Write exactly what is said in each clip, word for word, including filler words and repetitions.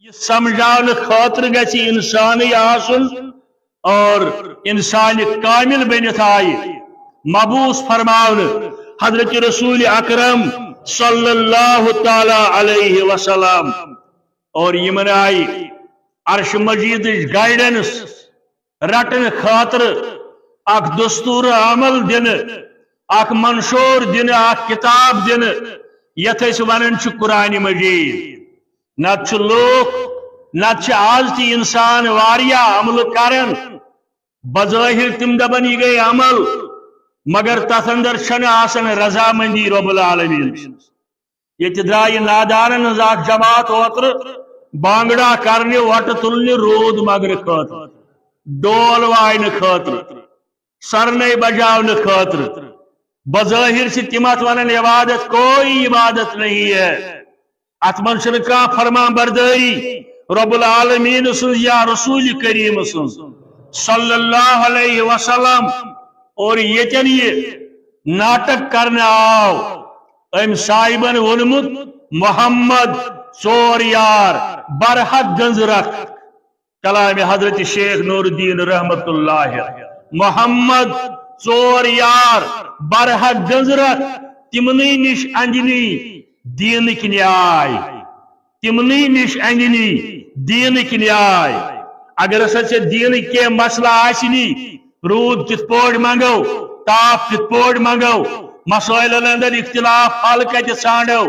یہ سمجھاونہٕ خٲطرٕ گژھِ انسانٕے آسُن اور انسان کامل بٔنِتھ آیہِ مبعوث فرماونہٕ حضرت رسول اکرم صلی اللہ تعالی علیہ وسلم۔ اور یمن آیہِ عرش مجیدٕچ گائیڈنس رٹنہٕ خٲطرٕ اکھ دستور عمل دِنہٕ، اکھ منشور دِنہٕ، اکھ کتاب دِنہٕ، یتھ أسۍ ونان چھِ قرآن مجید۔ نتہٕ چھِ لوٗکھ، نتہٕ چھِ آز تہِ انسان واریاہ عملہٕ کران، بظٲہر تِم دپان یہِ گٔے عمل، مگر تتھ اندر چھنہٕ آسان رضامندی رب العالمین۔ ییٚتہِ درٛایہِ نادانن ہٕنٛز اکھ جماعت اوترٕ بانگڑا کرنہِ، وۄٹہٕ تُلنہِ، روٗد مگنہٕ خٲطرٕ، ڈول واینہٕ خٲطرٕ، سرنے بجاونہٕ خٲطرٕ۔ بظٲہر چھِ تِم اتھ ونان عبادت، کوئی عبادت نہیں ہے۔ اتھ منٛز چھنہٕ کانٛہہ فرمان بردٲری رب العالمین سٕنٛز یا رسول کریم سٕنٛز صلی اللہ علیہ وسلم۔ اور ییٚتٮ۪ن یہِ ناٹک کرنہٕ آو، أمۍ صاحبن ووٚنمُت، محمد ژور یار برحق گنزرکھ۔ کلام حضرت شیخ نور الدین رحمت اللہ۔ محمد ژور یار برحق گنزرکھ، تمنٕے نِش اندنی دینٕکۍ نیاے، تمنٕے نِش اندنی دینٕکۍ نیاے۔ اگر ہسا ژےٚ دینٕکۍ کینٛہہ مسلہٕ آسنی، روٗد کِتھ پٲٹھۍ منٛگو، تاپھ کِتھ پٲٹھۍ منٛگو، مسٲیلن اندر اختلاف حل کتہِ ژھانڈو،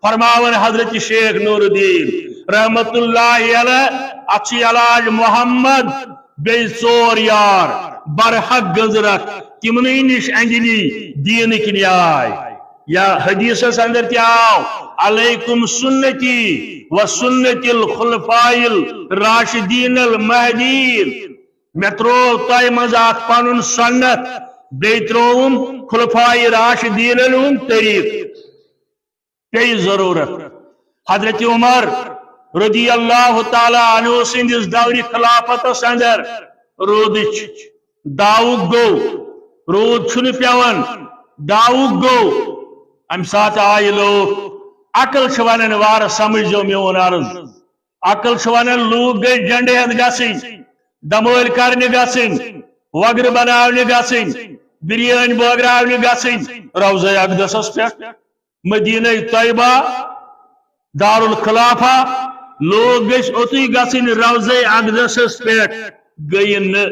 فرماوان حضرت شیخ نور الدین رحمت اللہ علیہ، اتھ چھُ علاج محمد بیٚیہِ ژور یار برحق گنزرکھ، تمنٕے نِش اندنی دینٕکۍ نیاے۔ یا حدیثس اندر تہِ آو، علیکم سنتی و سنت الخلفاء الراشدین المہدیین۔ مےٚ ترٛوو تۄہہِ منٛز اکھ پنُن سنت، بیٚیہِ ترٛووُم خلفائے راشدینن ہُنٛد طریقہٕ۔ پیٚیہِ ضروٗرت۔ حضرت عمر رضی اللہ تعالی عنہ سٕنٛدِس دورِ خلافتس اندر روٗدٕچ داوُک گوٚو، روٗد چھُنہٕ پٮ۪وان، داوُک گوٚو۔ امہِ ساتہٕ آیہِ لوٗکھ، عقل چھِ ونان، وارٕ سمجھ زیو میون عرض۔ عقل چھِ ونان، لوٗکھ گٔے جنڈٕ ہٮ۪تھ گژھٕنۍ، دمٲلۍ کرنہِ گژھٕنۍ، وگرٕ بناونہِ گژھٕنۍ، بریٲنۍ بٲگراونہِ گژھٕنۍ روضہ اقدسس پٮ۪ٹھ۔ مدینہ طیبہ، دارالخلافہ، لوٗکھ گٔژھۍ اوٚتُے گژھٕنۍ روضہ اقدسس پٮ۪ٹھ، گٔیہِ نہٕ۔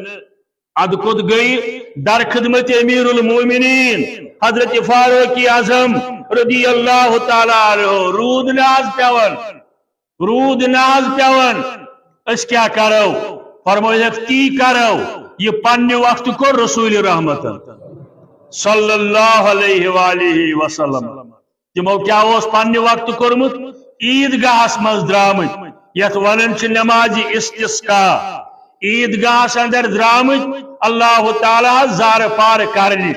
ادٕ کوٚت گٔیہِ؟ در خدمت امیر المومنین حضرت فاروق اعظم رضی اللہ تعالی عنہ۔ روٗد نہٕ آز پٮ۪وان، روٗد نہٕ آز پٮ۪وان، أسۍ کیٛاہ کرو؟ فرمٲیکھ، تی کرو، یہِ پننہِ وقتہٕ کوٚر رسول رحمتن صلی اللہ علیہ وآلہ وسلم۔ تِمو کیٛاہ اوس پننہِ وقتہٕ کوٚرمُت؟ عیٖدگاہس منٛز درٛامٕتۍ، یتھ ونان چھِ نمازِ استسقا۔ عیٖدگاہس اندر درٛامٕتۍ، اللہ تعالیٰ ہس زارٕ پارٕ کرنہِ۔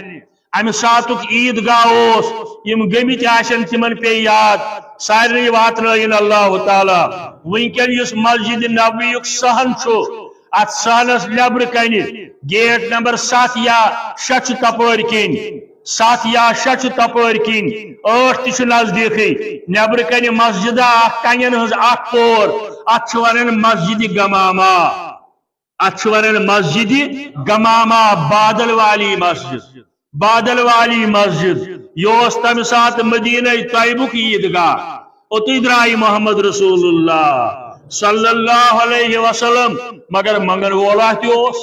امہِ ساتُک عیٖدگاہ اوس، یِم گٔمٕتۍ آسن تِمن پیٚیہِ یاد، سارنٕے واتنٲیِن اللہ تعالیٰ۔ وٕنکیٚن یُس مسجد نبویُک صحن چھُ، اتھ صحنس نیبرٕ کنہِ گیٹ نمبر ستھ یا شےٚ چھُ تپٲرۍ کِنۍ، ستھ یا شےٚ چھِ تپٲرۍ کِنۍ، ٲٹھ تہِ چھِ نزدیٖکھٕے۔ نیبرٕ کنہِ مسجدہ اکھ، کنٮ۪ن ہٕنٛز اکھ پور، اتھ چھِ ونان مسجدِ گمامہ۔ اتھ چھِ ونان مسجدِ گمامہ، بادل والی مسجد، بادل والی مسجد۔ یہِ اوس تمہِ ساتہٕ مدینہ طیبُک عیٖدگاہ۔ اوٚتُے درٛایہِ محمد رسول اللہ صلی اللہ علیہ وسلم، مگر منگن وولا تہِ اوس۔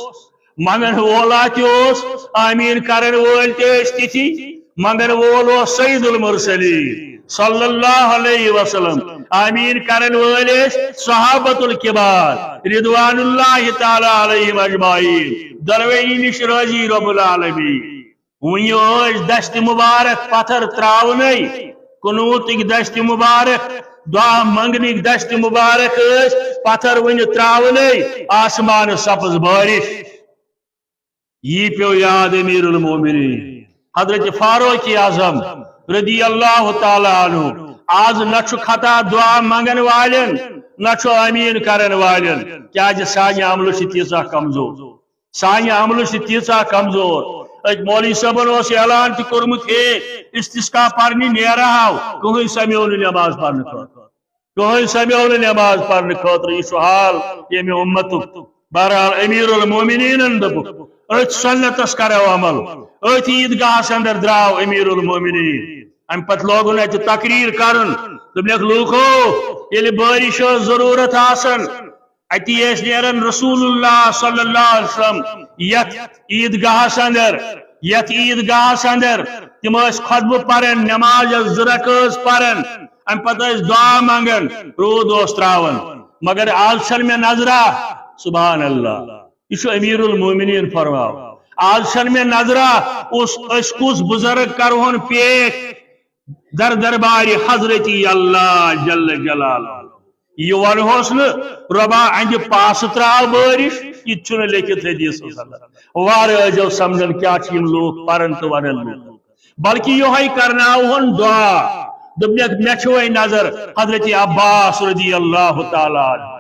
منگن وولا تہِ اوس، آمین کرن وٲلۍ تہِ ٲسۍ تِتھی۔ منگن وول اوس سید المرسلین صلی اللہ علیہ وسلم، آمین کرن وٲلۍ ٲسۍ صحابۃ الکبار رضوان اللہ تعالیٰ علیہم اجمعین۔ دۄنوٕنی نِش رٲضی رب العالمین۔ وُنہِ ٲسۍ دستِ مبارک پتھر تراونٕے، قنوتٕکۍ دستِ مبارک، دعا منگنٕکۍ دستِ مبارک ٲسۍ پتھر وُنہِ تراونٕے، آسمان سبز بارش۔ یی پیو یاد امیر المومنین حضرت فاروق اعظم رضی اللہ تعالیٰ عنہ۔ آز نہ چھُ خطا دعا منگن والٮ۪ن، نہ چھُ آمین کرن والٮ۪ن، کیازِ سانہِ عملہٕ چھِ تیٖژاہ کمزور، سانہِ عملہٕ چھِ تیٖژاہ کمزور۔ أکۍ مولوی صٲبن اوس اعلان تہِ کوٚرمُت، ہے، استسقا پرنہِ نیرٕ ہاو، کٕہٕنۍ سمیو نہٕ نماز پرنہٕ خٲطرٕ۔ کٕہٕنۍ سمیو نہٕ نماز پرنہٕ خٲطرٕ۔ یہِ چھُ حال ییٚمہِ اُمتُک۔ بہرحال، امیر المومنینن دوٚپُکھ، أتھۍ سنتس کرو عمل، أتھۍ عیدگاہس اندر درٛاو امیر المومنین۔ امہِ پتہٕ لوگُن اتہِ تقریر کرُن، دوٚپنکھ، لوٗکو، ییٚلہِ بٲرِش ہٕنٛز ضروٗرت آسان، اتی ٲسۍ نیران رسول اللہ صلی اللہ علیہ وسلم یتھ عیدگاہس اندر، یتھ عیدگاہس اندر تِم ٲسۍ خطبہٕ پران، نماز ٲس زٕ رکٲژ پران، امہِ پتہٕ ٲسۍ دعا منگان، روٗد اوس تراوان۔ مگر آز چھنہٕ مےٚ نظرا، سبحان اللہ، یہِ چھُ امیر المومنین فرماوان، آز چھنہٕ مےٚ نظرا اوس، أسۍ کُس بُزرگ کرہون پیش در دربارِ حضرتی اللہ جل جلالہ۔ یہِ ونہوس نہٕ، رۄبا، اہندِ پاسہٕ تراو بٲرِش، یہِ تہِ چھُنہٕ لیکھِتھ حدیثس اندر۔ وارٕ ٲسۍزیو سمجھان کیٛاہ چھِ یِم لوٗکھ پران تہٕ ونان لوٗکھ، بلکہِ یِہوٚے کرناوہون دعا۔ دوٚپنکھ، مےٚ چھِ وۄنۍ نظر حضرت عباس رضی اللہ تعالیٰ عنہ۔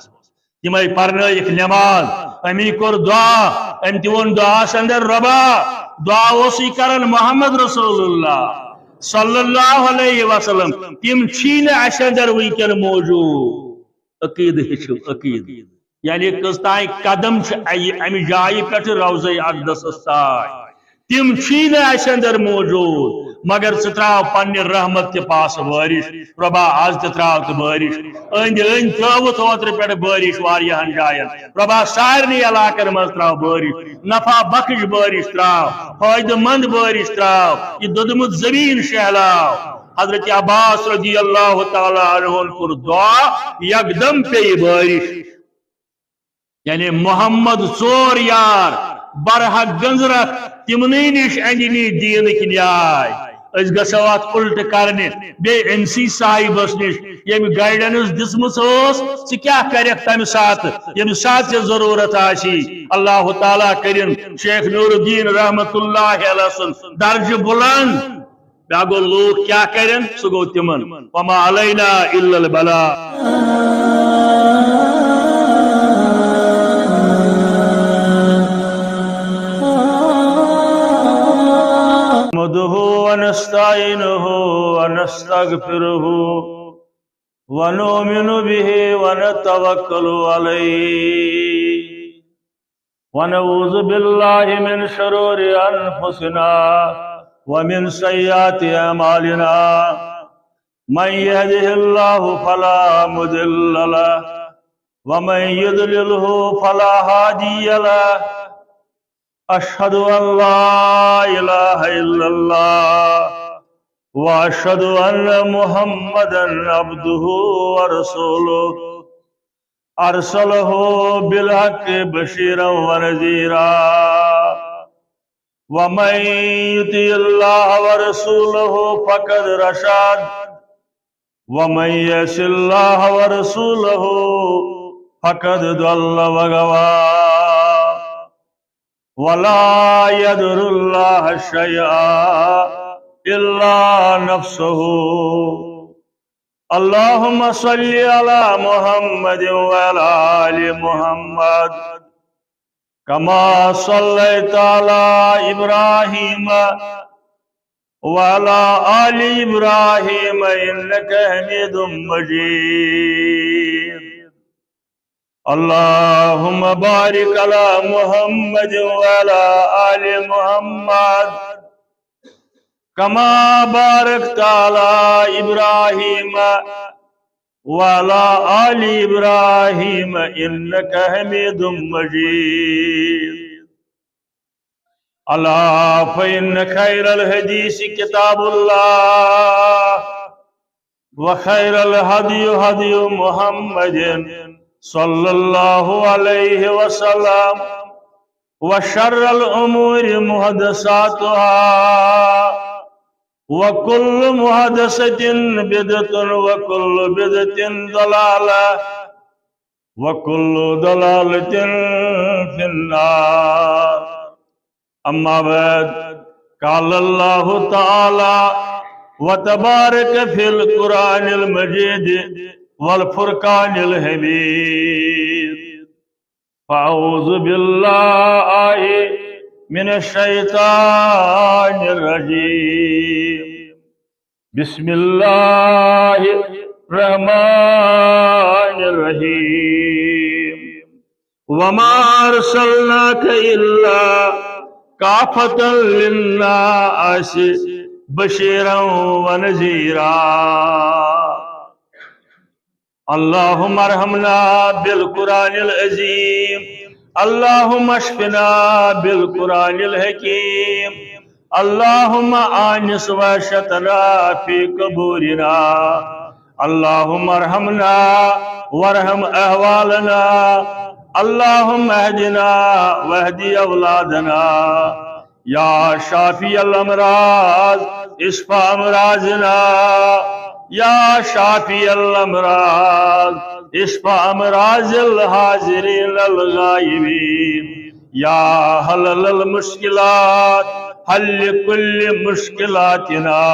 تِمے پرنٲیِکھ نماز، امی کوٚر دعا، أمۍ تہِ ووٚن دعاہس اندر، رۄبا، دعا اوسُے کران محمد رسول اللہ صلی اللہ علیہ وسلم، تِم چھی نہٕ اسہِ اندر وٕنکیٚن موجود۔ عقیدٕ ہیٚچھِو، عقیدٕ۔ یعنی کٔژ تام قدم چھِ اَیہِ-، اَمہِ جایہِ پٮ۪ٹھٕ روضہ اقدسس تام۔ تِم چھی نہٕ اَسہِ اندر موجود، مگر ژٕ تراو پننہِ رحمت تہِ پاسہٕ بٲرِش۔ رۄبا، از تہِ تراو تہٕ بٲرِش۔ أنٛدۍ أنٛدۍ ترٲوٕتھ اوترٕ پٮ۪ٹھٕ بٲرِش واریاہن جاین۔ رۄبا، سارنٕے علاقن منٛز تراو بٲرِش۔ نفع بخش بٲرِش تراو، فٲیدٕ مند بٲرِش تراو۔ یہِ دوٚدمُت زٔمیٖن شہلاو۔ حضرت عباس رضی اللہ تعالیٰ عنہ ہن کوٚر دعا، یکدم پیٚیہِ بٲرِش۔ یعنی محمد ژور یار، برحق گنزرکھ، تِمنٕے نِش اندِ نی دیٖنٕکۍ نیاے۔ أسۍ گژھو اتھ الٹہٕ کرنہِ، بیٚیہِ أمسٕے صاحبس نِش، ییٚمۍ گایڈنس دِژمٕژ ٲس، ژٕ کیٛاہ کرکھ تمہِ ساتہٕ، ییٚمہِ ساتہٕ ژےٚ ضروٗرت آسی۔ اللہ تعالیٰ کٔرِن شیخ نور الدین رحمت اللہ علیہ سُنٛد درجہٕ بلند۔ بیٛاکھ گوٚو، لوٗکھ کیٛاہ کرن، سُہ گوٚو تِمن۔ وما علینا الا البلاغ۔ نحمده ونستعينه ونستغفره ونؤمن به ونتوكل عليه ونعوذ بالله من شرور أنفسنا ومن سيئات أعمالنا. من يهده الله فلا مضل له ومن يضلله فلا هادي له. أشهد أن لا إله إلا الله وأشهد أن محمدا عبده ورسوله. أرسله بالحق بشيرا ونذيرا. ومن يطع الله ورسوله فقد رشد. ومن يعص الله ورسوله فقد ضل وغوى. ولا يضر الله شيئا إلا نفسه. اللهم صل على محمد وعلى آل محمد كما صليت على إبراهيم وعلى آل إبراهيم إنك حميد مجيد. اللهم بارك على محمد وعلى آل محمد كما باركت على إبراهيم وعلى آل إبراهيم إنك حميد مجيد. ألا فإن خير الحديث كتاب الله وخير الهدي هدي محمد صلى الله عليه وسلم وشر الأمور محدثاتها وكل محدثة بدعة وكل بدعة ضلالة وكل ضلالة في النار. أما بعد، قال الله تعالى وتبارك في القرآن المجيد والفرقان الحميد. فأعوذ بالله من الشيطان الرجيم. بسم الله الرحمن الرحيم. وما أرسلناك إلا كافة للناس بشيرا ونذيرا. اللهم ارحمنا بالقرآن العظيم. اللهم اشفنا بالقرآن الحكيم. اللهم آنس وحشتنا في قبورنا. اللهم ارحمنا وارحم أحوالنا. اللهم اهدنا واهد أولادنا. يا شافي الأمراض، اشف أمراضنا. يا شافي الأمراض، اشف أمراض الحاضرين الغائبين. يا حلل المشكلات، حل كل مشكلاتنا.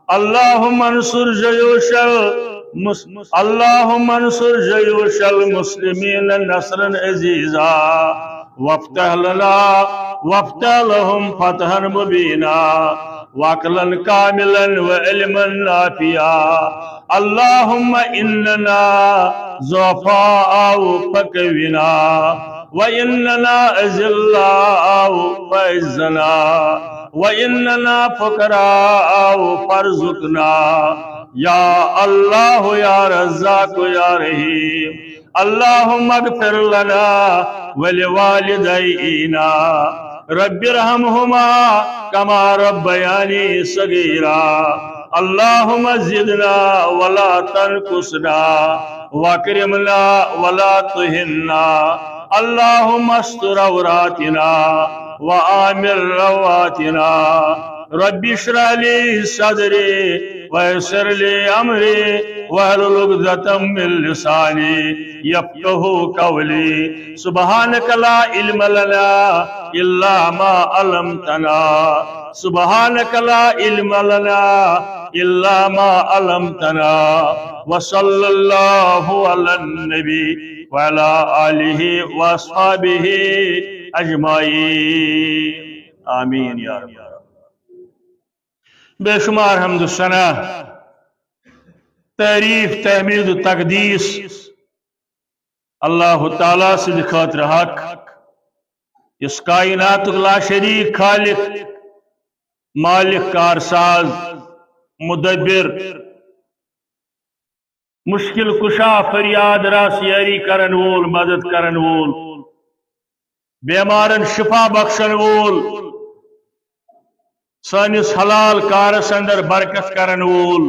اللهم انصر جيوش المس-، اللهم انصر جيوش المسلمين نصرا عزيزا، وافتح لنا وافتح لهم فتحا مبينا، وعقلا كاملا وعلما نافعا. اللهم إننا ضعفاء فقونا، وإننا أذلاء فأعزنا، وإننا فقراء فارزقنا. يا الله يا رزاق يا رحيم. اللهم اغفر لنا ولوالدينا. رب ارحمهما كما ربياني صغيرا. اللهم زدنا ولا تنقصنا، واكرمنا ولا تهنا. اللهم استر عوراتنا وآمن رواتنا. رب اشرح لي صدري ويسر لي أمري واحلل عقدة من لساني يفقهوا قولي. سبحانك لا علم لنا إلا ما علمتنا. سبحانك لا علم لنا إلا ما علمتنا. وصلى الله على النبي وعلى آله وأصحابه أجمعين. آمين يا رب. بے شمار حمد و ثنا، تعریف، تحمید و تقدیس اللہ تعالیٰ سٕنٛدِ خٲطرٕ حق، یُس کائناتُک لا شریک خالق، مالک، کارساز، مدبر، مشکل کشا، فریاد راس یاری کرن وول، مدد کرن وول، بیمارن شفا بخشن وول، سٲنِس حلال کارس اندر برکت کرن وول،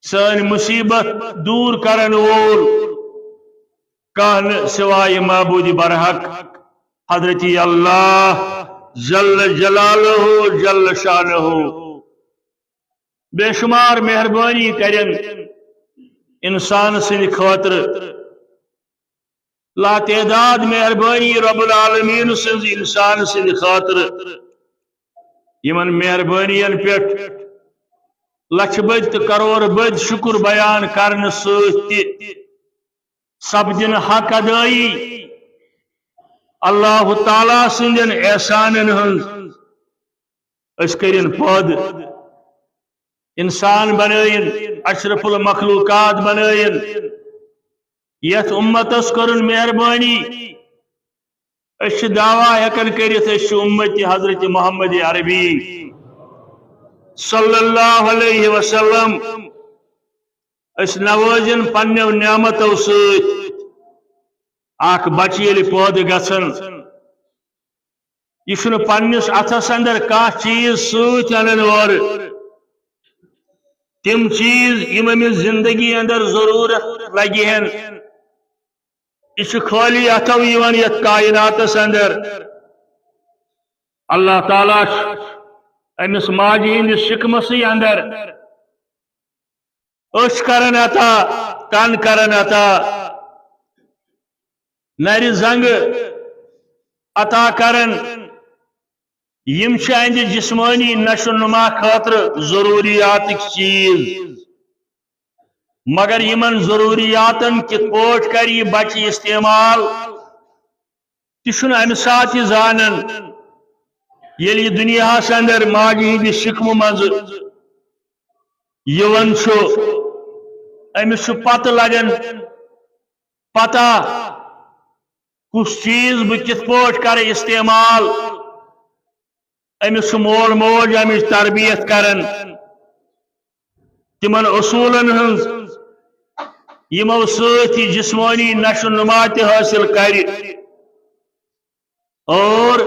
سٲنۍ مصیبت دور کرن وول، کانٛہہ نہٕ سوائے معبود برحق حضرت اللہ جل جلالہ جل شانہ۔ بے شمار مہربٲنی کرن انسان سٕنٛدِ خٲطرٕ، لاتعداد مہربٲنی رب العالمین سٕنٛز انسان سٕنٛدِ خٲطرٕ۔ یِمن مہربٲنین پٮ۪ٹھ لچھ بٔدۍ تہٕ کرور بٔدۍ شکر بیان کرنہٕ سۭتۍ تہِ سپدِ نہٕ حق ادٲیی اللہ تعالیٰ سٕنٛدٮ۪ن احسانن ہٕنٛز۔ أسۍ کٔرِن پٲدٕ، انسان بنٲیِن، اشرف المخلوقات بنٲیِن، یتھ امتس کٔرٕن مہربٲنی۔ أسۍ چھِ دعویٰ ہٮ۪کان کٔرِتھ، أسۍ چھِ امت حضرت محمد عربی صلی اللہ علیہ وسلم۔ أسۍ نوٲزِن پننیو نعمتو سۭتۍ۔ اکھ بچہِ ییٚلہِ پٲدٕ گژھان، یہِ چھُنہٕ پننِس اتھس اندر کانٛہہ چیز سۭتۍ انان اورٕ۔ تِم چیز یِم أمِس زندگی اندر ضرورت لگہِ ہن، یہِ چھُ خٲلی اتھو یِوان یتھ کائناتس اندر۔ اللہ تعالیٰ چھُ أمِس ماجہِ ہٕنٛدِس شکمسٕے اندر أچھ کران عطا، کن کران عطا، نرِ زنٛگہٕ عطا کران۔ یِم چھِ اہنٛدِ جسمٲنی نشو نما خٲطرٕ ضروریاتٕکۍ چیز۔ مگر یِمن ضروریاتن کِتھ پٲٹھۍ کرِ یہِ بچہِ استعمال، تہِ چھُنہٕ امہِ ساتہٕ یہِ زانان، ییٚلہِ یہِ دُنیاہس اندر ماجہِ ہٕنٛدِ شکمہٕ منٛزٕ یِوان چھُ۔ أمِس چھُ پتہ لگان، پتہ کُس چیز بہٕ کِتھ پٲٹھۍ کرٕ استعمال۔ أمِس چھُ مول موج اَمِچ تربیت کران، تِمن اصوٗلن ہٕنٛز، یِمو سۭتۍ یہِ جسمٲنی نشو نما تہِ حٲصِل کرِ اور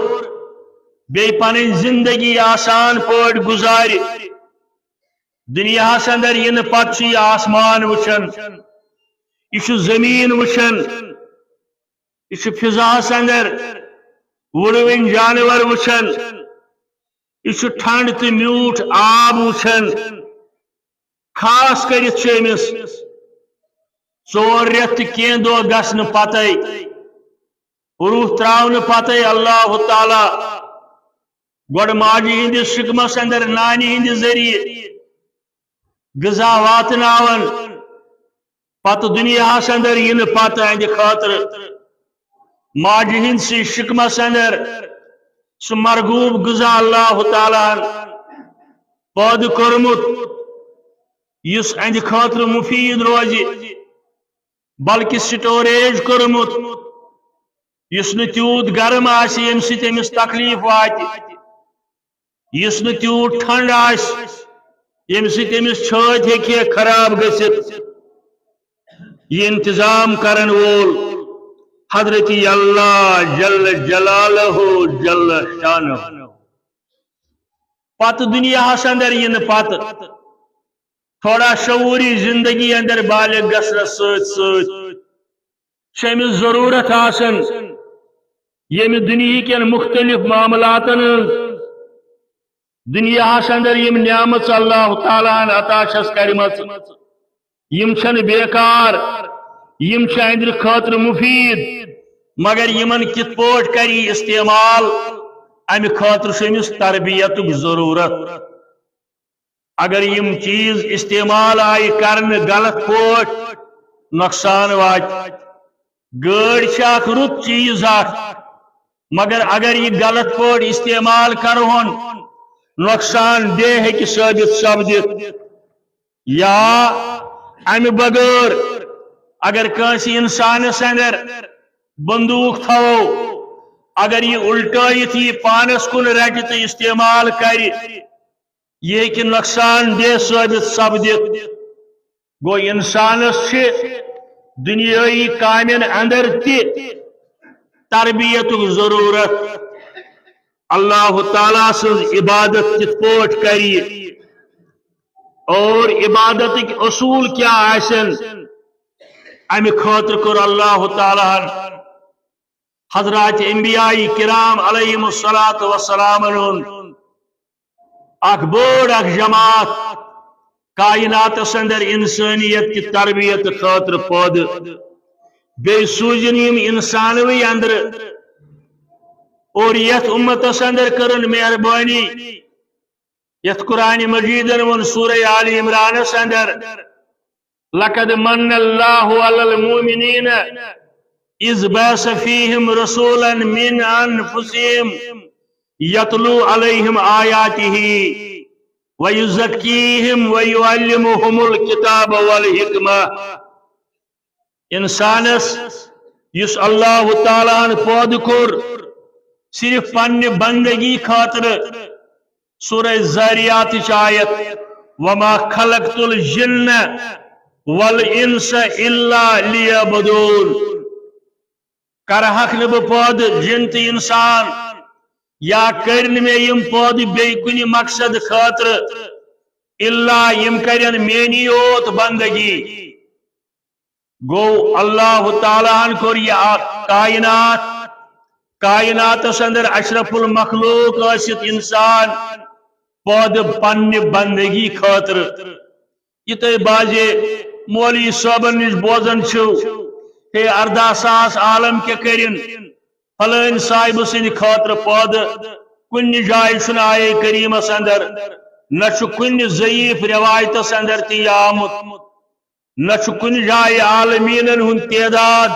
بیٚیہِ پنٕنۍ زندگی آسان پٲٹھۍ گُزارِ۔ دُنیاہس اندر یِنہٕ پتہٕ چھُ یہِ آسمان وٕچھان، یہِ چھُ زٔمیٖن وٕچھان، یہِ چھُ فضاہس اندر وُڑوٕنۍ جانور وٕچھان، یہِ چھُ ٹھنڈ تہٕ میوٗٹھ آب وٕچھان۔ خاص کٔرِتھ چھُ أمِس ژور رٮ۪تھ تہٕ کینٛہہ دۄہ گژھنہٕ پتے، روح تراونہٕ پتے اللہ تعالیٰ گۄڈٕ ماجہِ ہٕنٛدِس شِکمس اندر نانہِ ہٕنٛدِ ذٔریعہٕ غذا واتناوان، پتہٕ دُنیاہس اندر یِنہٕ پتہٕ اہندِ خٲطرٕ ماجہِ ہٕنٛدسٕے شِکمس اندر سُہ مرغوب غذا اللہ تعالیٰ ہن پٲدٕ کوٚرمُت، یُس اہندِ خٲطرٕ مفید روزِ، بلکہ سٹوریج کوٚرمُت، یُس نہٕ تیوٗت گرم آسہِ، ییٚمہِ سۭتۍ أمِس تکلیف واتہِ، یُس نہٕ تیوٗت ٹھنڈ آسہِ، ییٚمہِ سۭتۍ أمِس چھٲتۍ ہیٚکہِ ہے خراب گٔژھِتھ۔ یہِ انتظام کرن وول حضرت اللہ جل جلالہ جل شانہ۔ پتہٕ دُنیاہس اندر یِنہٕ پتہٕ تھوڑا شعوری زندگی اندر بالغ گژھنس سۭتۍ سۭتۍ چھِ أمِس ضروٗرت آسان ییٚمہِ دُنیہٕکٮ۪ن مُختٔلِف معاملاتن ہٕنٛز۔ دُنیاہس اندر یِم نعمژٕ اللہ تعالیٰ ہن عطا چھس کرِمژٕ، یِم چھنہٕ بیکار، یِم چھِ أہندِ خٲطرٕ مفید، مگر یِمن کِتھ پٲٹھۍ کرِ یہِ استعمال، امہِ خٲطرٕ چھُ أمِس تربیتُک ضروٗرت۔ اگر یِم چیز استعمال آیہِ کرنہٕ غلط پٲٹھۍ، نۄقصان واتہِ۔ گٲڑۍ چھِ اکھ رُت چیز اکھ، مگر اگر یہِ غلط پٲٹھۍ استعمال کرہون، نۄقصان دہ ہیٚکہِ ثٲبت سپدِتھ۔ یا امہِ بغٲر اگر کٲنٛسہِ انسانس اندر بندوٗق تھاوو، اگر یہِ الٹٲیِتھ یہِ پانس کُن رٹہِ تہٕ استعمال کرِ، یہِ ہیٚکہِ نۄقصان دہ ثٲبت سپدِتھ۔ گوٚو، انسانس چھِ دُنیٲیی کامٮ۪ن اندر تہِ تربیتُک ضروٗرت۔ اللہ تعالیٰ سٕنٛز عبادت کِتھ پٲٹھۍ کرِ اور عبادتٕکۍ اصوٗل کیٛاہ آسن، امہِ خٲطرٕ کوٚر اللہ تعالیٰ ہن حضرات انبیاء کرام علیہم الصلوۃ والسلام ہُنٛد اکھ بٔڑ اکھ جماعت کائناتس اندر انسانیت کہِ تربیت خٲطرٕ پٲدٕ۔ بیٚیہِ سوٗزِن یِم انسانوٕے اندرٕ۔ اور یتھ امتس اندر کٔرٕن مہربٲنی، یتھ قرآن مجیدن ووٚن سورہ آل عمرانس اندر، لقد من اللہ علی المؤمنین اذ بعث فیہم رسولا من انفسہم یتلو علیہم آیاتہ ویزکیہم ویعلمہم الکتاب والحکمہ۔ انسانس یُس اللہ تعالیٰ ہن پٲدٕ کوٚر صرف پننہِ بندگی خٲطرٕ، سورہ زاریاتٕچ آیت، وما خلقت الجن والانس الا لیعبدون۔ کرہکھ نہٕ بہٕ پٲدٕ جن تہٕ انسان، یا کٔرۍ نہٕ مےٚ یِم پٲدٕ بیٚیہِ کُنہِ مقصد خٲطرٕ، الا یِم کرن میٲنی یوت بندگی۔ گوٚو، اللہ تعالیٰ ہن کوٚر یہِ اکھ کائنات، کائناتس اندر اشرف المخلوق ٲسِتھ انسان پٲدٕ پننہِ بندگی خٲطرٕ۔ یہِ تُہۍ بعضے مولوی صٲبن نِش بوزان چھِو، ہے، ارداہ ساس عالم کیٛاہ کٔرِن فلٲنۍ صاحبہٕ سٕنٛدِ خٲطرٕ پٲدٕ۔ کُنہِ جایہِ چھُنہٕ آیے کریٖمس اندر، نہ چھُ کُنہِ ضعیف رٮ۪وایتس اندر تہِ یہِ آمُت۔ نہ چھُ کُنہِ جایہِ عالمیٖنن ہُنٛد تعداد،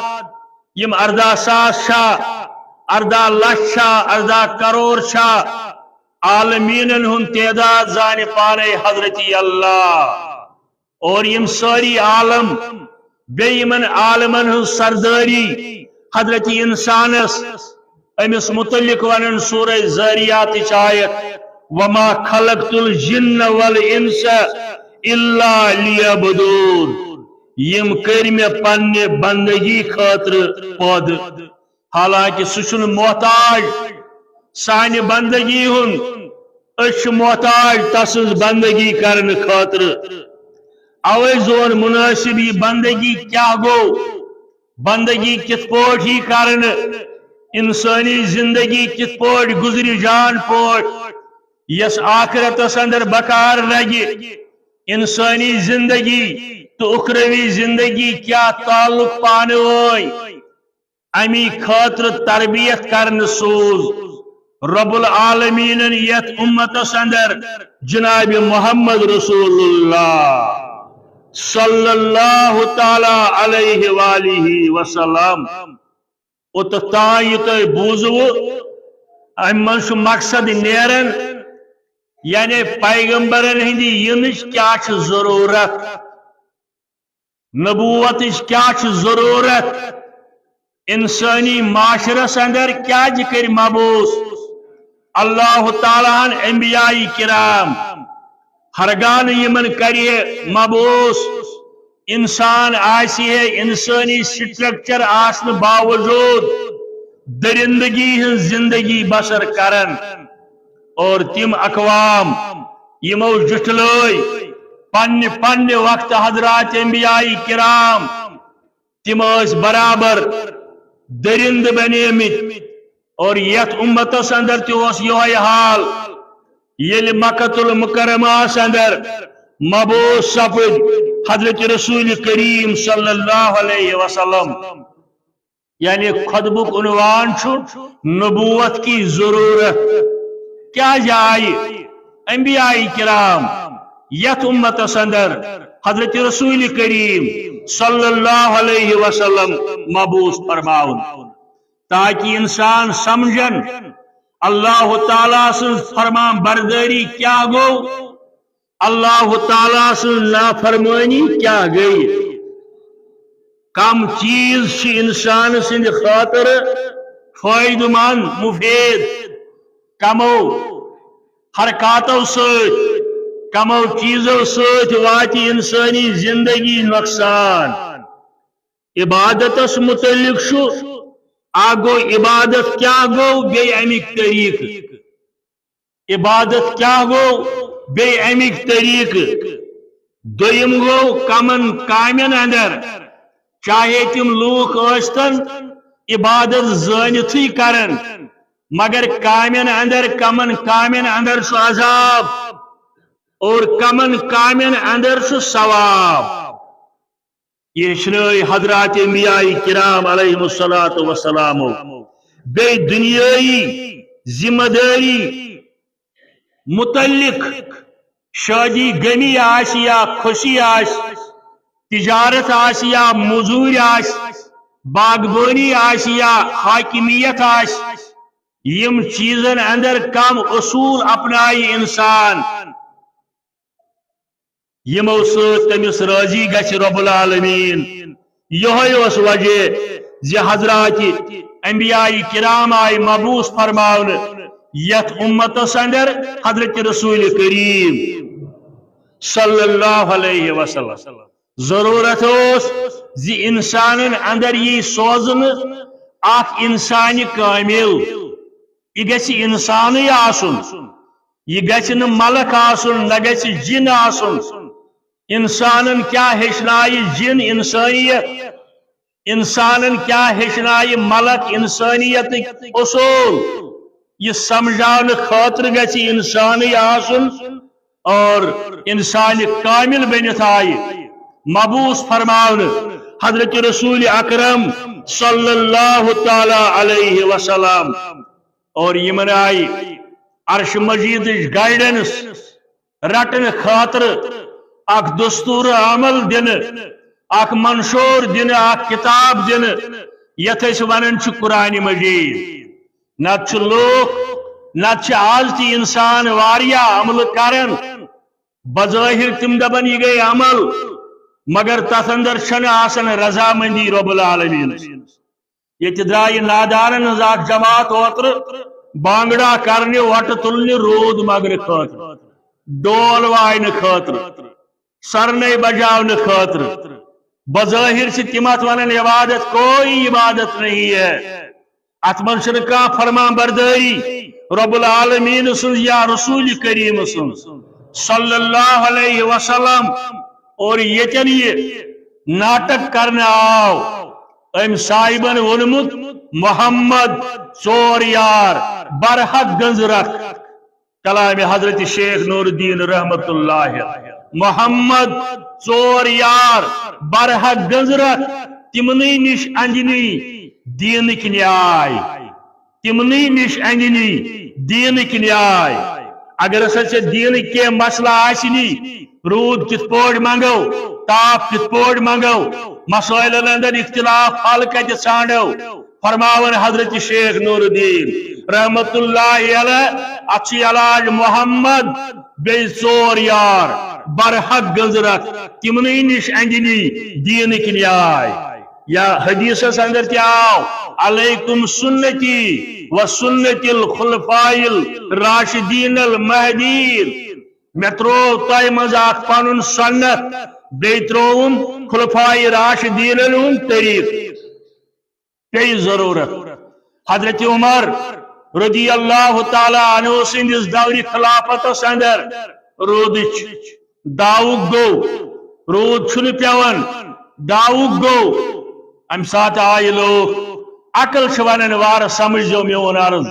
یِم ارداہ ساس چھا، ارداہ لچھ چھا، ارداہ کرور چھا، عالمیٖنن ہُنٛد تعداد زانہِ پانے حضرت اللہ۔ اور یِم سٲری عالم، بیٚیہِ یِمن عالمن ہٕنٛز سردٲری حضرت انسانس، أمِس متعلق ونان سورہ ذاریاتٕچ آیت، "وما خلقت الجن والانس الا لیعبدون"، یِم کٔرۍ مےٚ پننہِ بندگی خٲطرٕ پٲدٕ۔ حالانکہ سُہ چھُنہٕ محتاج سانہِ بندگی ہُنٛد، أسۍ چھِ محتاج تسٕنٛز بندگی کرنہٕ خٲطرٕ۔ اوے زون مناسب یہِ بندگی کیٛاہ گوٚو، بندگی کِتھ پٲٹھۍ یی کرنہٕ، انسٲنی زندگی کِتھ پٲٹھۍ گُزرِ جان پٲٹھۍ، یۄس آخرتس اندر بکار لگہِ۔ انسٲنی زندگی تہٕ اُخروی زندگی کیٛاہ تعلق پانہٕ وٲنۍ، امی خٲطرٕ تربیت کرنہٕ سوز رب العالمینن یتھ امتس اندر جناب محمد رسول اللہ صلی اللہ تعالی علیہ وآلہ وسلم۔ اوٚت تام یہِ تۄہہِ بوٗزوٕ، امہِ منٛز چھُ مقصد نیران، یعنی پیغمبرن ہٕنٛدِ یِنٕچ کیٛاہ چھِ ضروٗرت۔ نبوتٕچ کیٛاہ چھِ ضروٗرت؟ انسٲنی معاشرس اندر کیٛازِ کٔرۍ مبعوث اللہ تعالیٰ ہن انبیاء کرام؟ ہرگاہ نہٕ یِمن کرِ ہے مبعوث، انسان آسہِ ہے انسٲنی سٹرکچر آسنہٕ باوجود درندگی ہٕنٛز زندگی بسر کران۔ اور تِم اقوام یِمو جُٹھلٲے پننہِ پننہِ وقتہٕ حضرات انبیاء کرام، تِم ٲسۍ برابر درندٕ بنیمٕتۍ۔ اور یتھ امتس اندر تہِ اوس یِہوٚے حال۔ ییٚلہِ مکۃ المکرمہس اندر مبعوث سپٕدۍ حضرت رسول کریم صلی اللہ علیہ وسلم، یعنی خطبُک عنوان چھُ نبوت کی ضرورت۔ کیٛازِ آیہِ انبیاء کرام یتھ امتس اندر حضرت رسول کریم صلی اللہ علیہ وسلم مبعوث فرماوُن؟ تاکہ انسان سمجھن اللہ تعالیٰ سٕنٛز فرمان بردٲری کیٛاہ گوٚو، اللہ تعالیٰ سٕنٛز نافرمٲنی کیٛاہ گٔے۔ کم چیز چھِ انسان سٕنٛدِ خٲطرٕ فٲیدٕ مند، مفید۔ کمو حرکاتو سۭتۍ، کمو چیزو سۭتۍ واتہِ انسٲنی زندگی نۄقصان۔ عبادتس متعلق چھُ، اکھ گوٚو عبادت کیٛاہ گوٚو، بیٚیہِ امیُک طریٖقہٕ۔ عبادت کیٛاہ گوٚو، بیٚیہِ امیُک طریٖقہٕ۔ دوٚیِم گوٚو کمن کامٮ۪ن اندر، چاہے تِم لوٗکھ ٲسۍتن عبادت زٲنِتھٕے کرن، مگر کامٮ۪ن اندر، کمن کامٮ۪ن اندر چھُ عذاب اور کمن کامٮ۪ن اندر چھُ ثواب۔ یہِ ہیٚچھنٲے حضرات انبیاء کرام علیہم الصلوۃ والسلام۔ بیٚیہِ دُنیٲیی ذمہ دٲری متعلق، شادی غمی آسہِ یا خوشی آسہِ، تجارت آسہِ یا مزوٗرۍ آسہِ، باغبٲنی آسہِ یا حاکمیت آسہِ، یِم چیٖزن اندر کم اصوٗل اپنایہِ انسان، یِمو سۭتۍ تٔمِس رٲضی گژھِ رب العالمین۔ یِہوٚے اوس وجہ زِ حضرات انبیاء کرام آیہِ مبعوث فرماونہٕ یتھ امتس اندر حضرت رسول کریم صلی اللہ علیہ وسلم۔ ضرورت اوس زِ انسانن اندر یی سوزنہٕ اکھ انسانِ کامل۔ یہِ گژھِ انسانٕے آسُن، یہِ گژھِ نہٕ ملک آسُن، نہ گژھِ جِن آسُن۔ انسانن کیٛاہ ہیٚچھنایہِ جِن انسٲنیت؟ انسانن کیٛاہ ہیٚچھنایہِ ملک انسٲنیتٕکۍ اصوٗل؟ یہِ سمجھاونہٕ خٲطرٕ گژھِ انسانٕے آسُن اور انسانِ کامل بٔنِتھ آیہِ مبعوث فرماونہٕ حضرت رسول اکرم صلی اللہ تعالی علیہ وسلم۔ اور یِمن آیہِ عرش مجیدٕچ گائیڈنس رٹنہٕ خٲطرٕ اکھ دستور عمل دِنہٕ، اکھ منشور دِنہٕ، اکھ کتاب دِنہٕ، یتھ أسۍ ونان چھِ قرآن مجید۔ نتہٕ چھِ لوٗکھ، نتہٕ چھِ آز تہِ انسان واریاہ عملہٕ کران، بظٲہِر تِم دَپَن، یہِ گٔے عمل، مگر تَتھ اندر چھَنہٕ آسان رضامندی رب العالمین۔ ییٚتہِ درٛایہِ نادانَن ہٕنٛز اکھ جماعت اوترٕ بانگڑا کرنہِ، وۄٹہٕ تُلنہِ، روٗد منگنہٕ خٲطرٕ، ڈول واینہٕ خٲطرٕ، سرنے بجاونہٕ خٲطرٕ۔ بظٲہِر چھِ تِم اَتھ وَنان عبادت، کوئی عبادت نہیں ہے۔ اَتھ منٛز چھُنہٕ کانٛہہ فرمان بردٲری رب العالمین سٕنٛز یا رسول کریم سٕنٛز صلی اللہ علیہ وسلم۔ اور ییٚتٮ۪ن یہِ ناٹک کرنہٕ آو، أمۍ صاحبن ووٚنمُت، محمد ژور یار، برحق گٔنزرکھ۔ کلام حضرت شیخ نور الدین رحمت اللہ۔ محمد ژور یار، برحق گٔنزرکھ، تِمنٕے نِش اندنی دینٕکۍ نیاے۔ تِمنٕے نِش اندنی دینٕکۍ نیاے۔ اگر ہسا ژےٚ دینٕکۍ کینٛہہ مسلہٕ آسنی، روٗد کِتھ پٲٹھۍ منگو، تاپھ کِتھ پٲٹھۍ منگو، مسٲیلن اندر اختلاف حل کتہِ ژھانڈو، فرماوان حضرت شیخ نور الدین رحمت اللہ علیہ، اتھ چھُ علاج محمد بیٚیہِ ژور یار، برحق گٔنزرکھ، تِمنٕے نِش اندنی دینٕکۍ نیاے۔ یا حدیثس اندر تہِ آو، علیکم سنتی و سنت الخلفاء الراشدین المہدیین۔ مےٚ ترٛوو تۄہہِ منٛز اکھ پنُن سنت، بیٚیہِ ترٛووُم خلفائے راشدینن ہُنٛد طریقہٕ۔ پیٚیہِ ضروٗرت۔ حضرت عمر رضی اللہ تعالیٰ عنہ سٕنٛدِس دورِ خلافتس اندر روٗدٕچ داوُک گوٚو، روٗد چھُنہٕ پٮ۪وان، داوُک گوٚو۔ امہِ ساتہٕ آیہِ لوٗکھ، عقل چھِ ونان، وارٕ سمجھ زیو میون عرض۔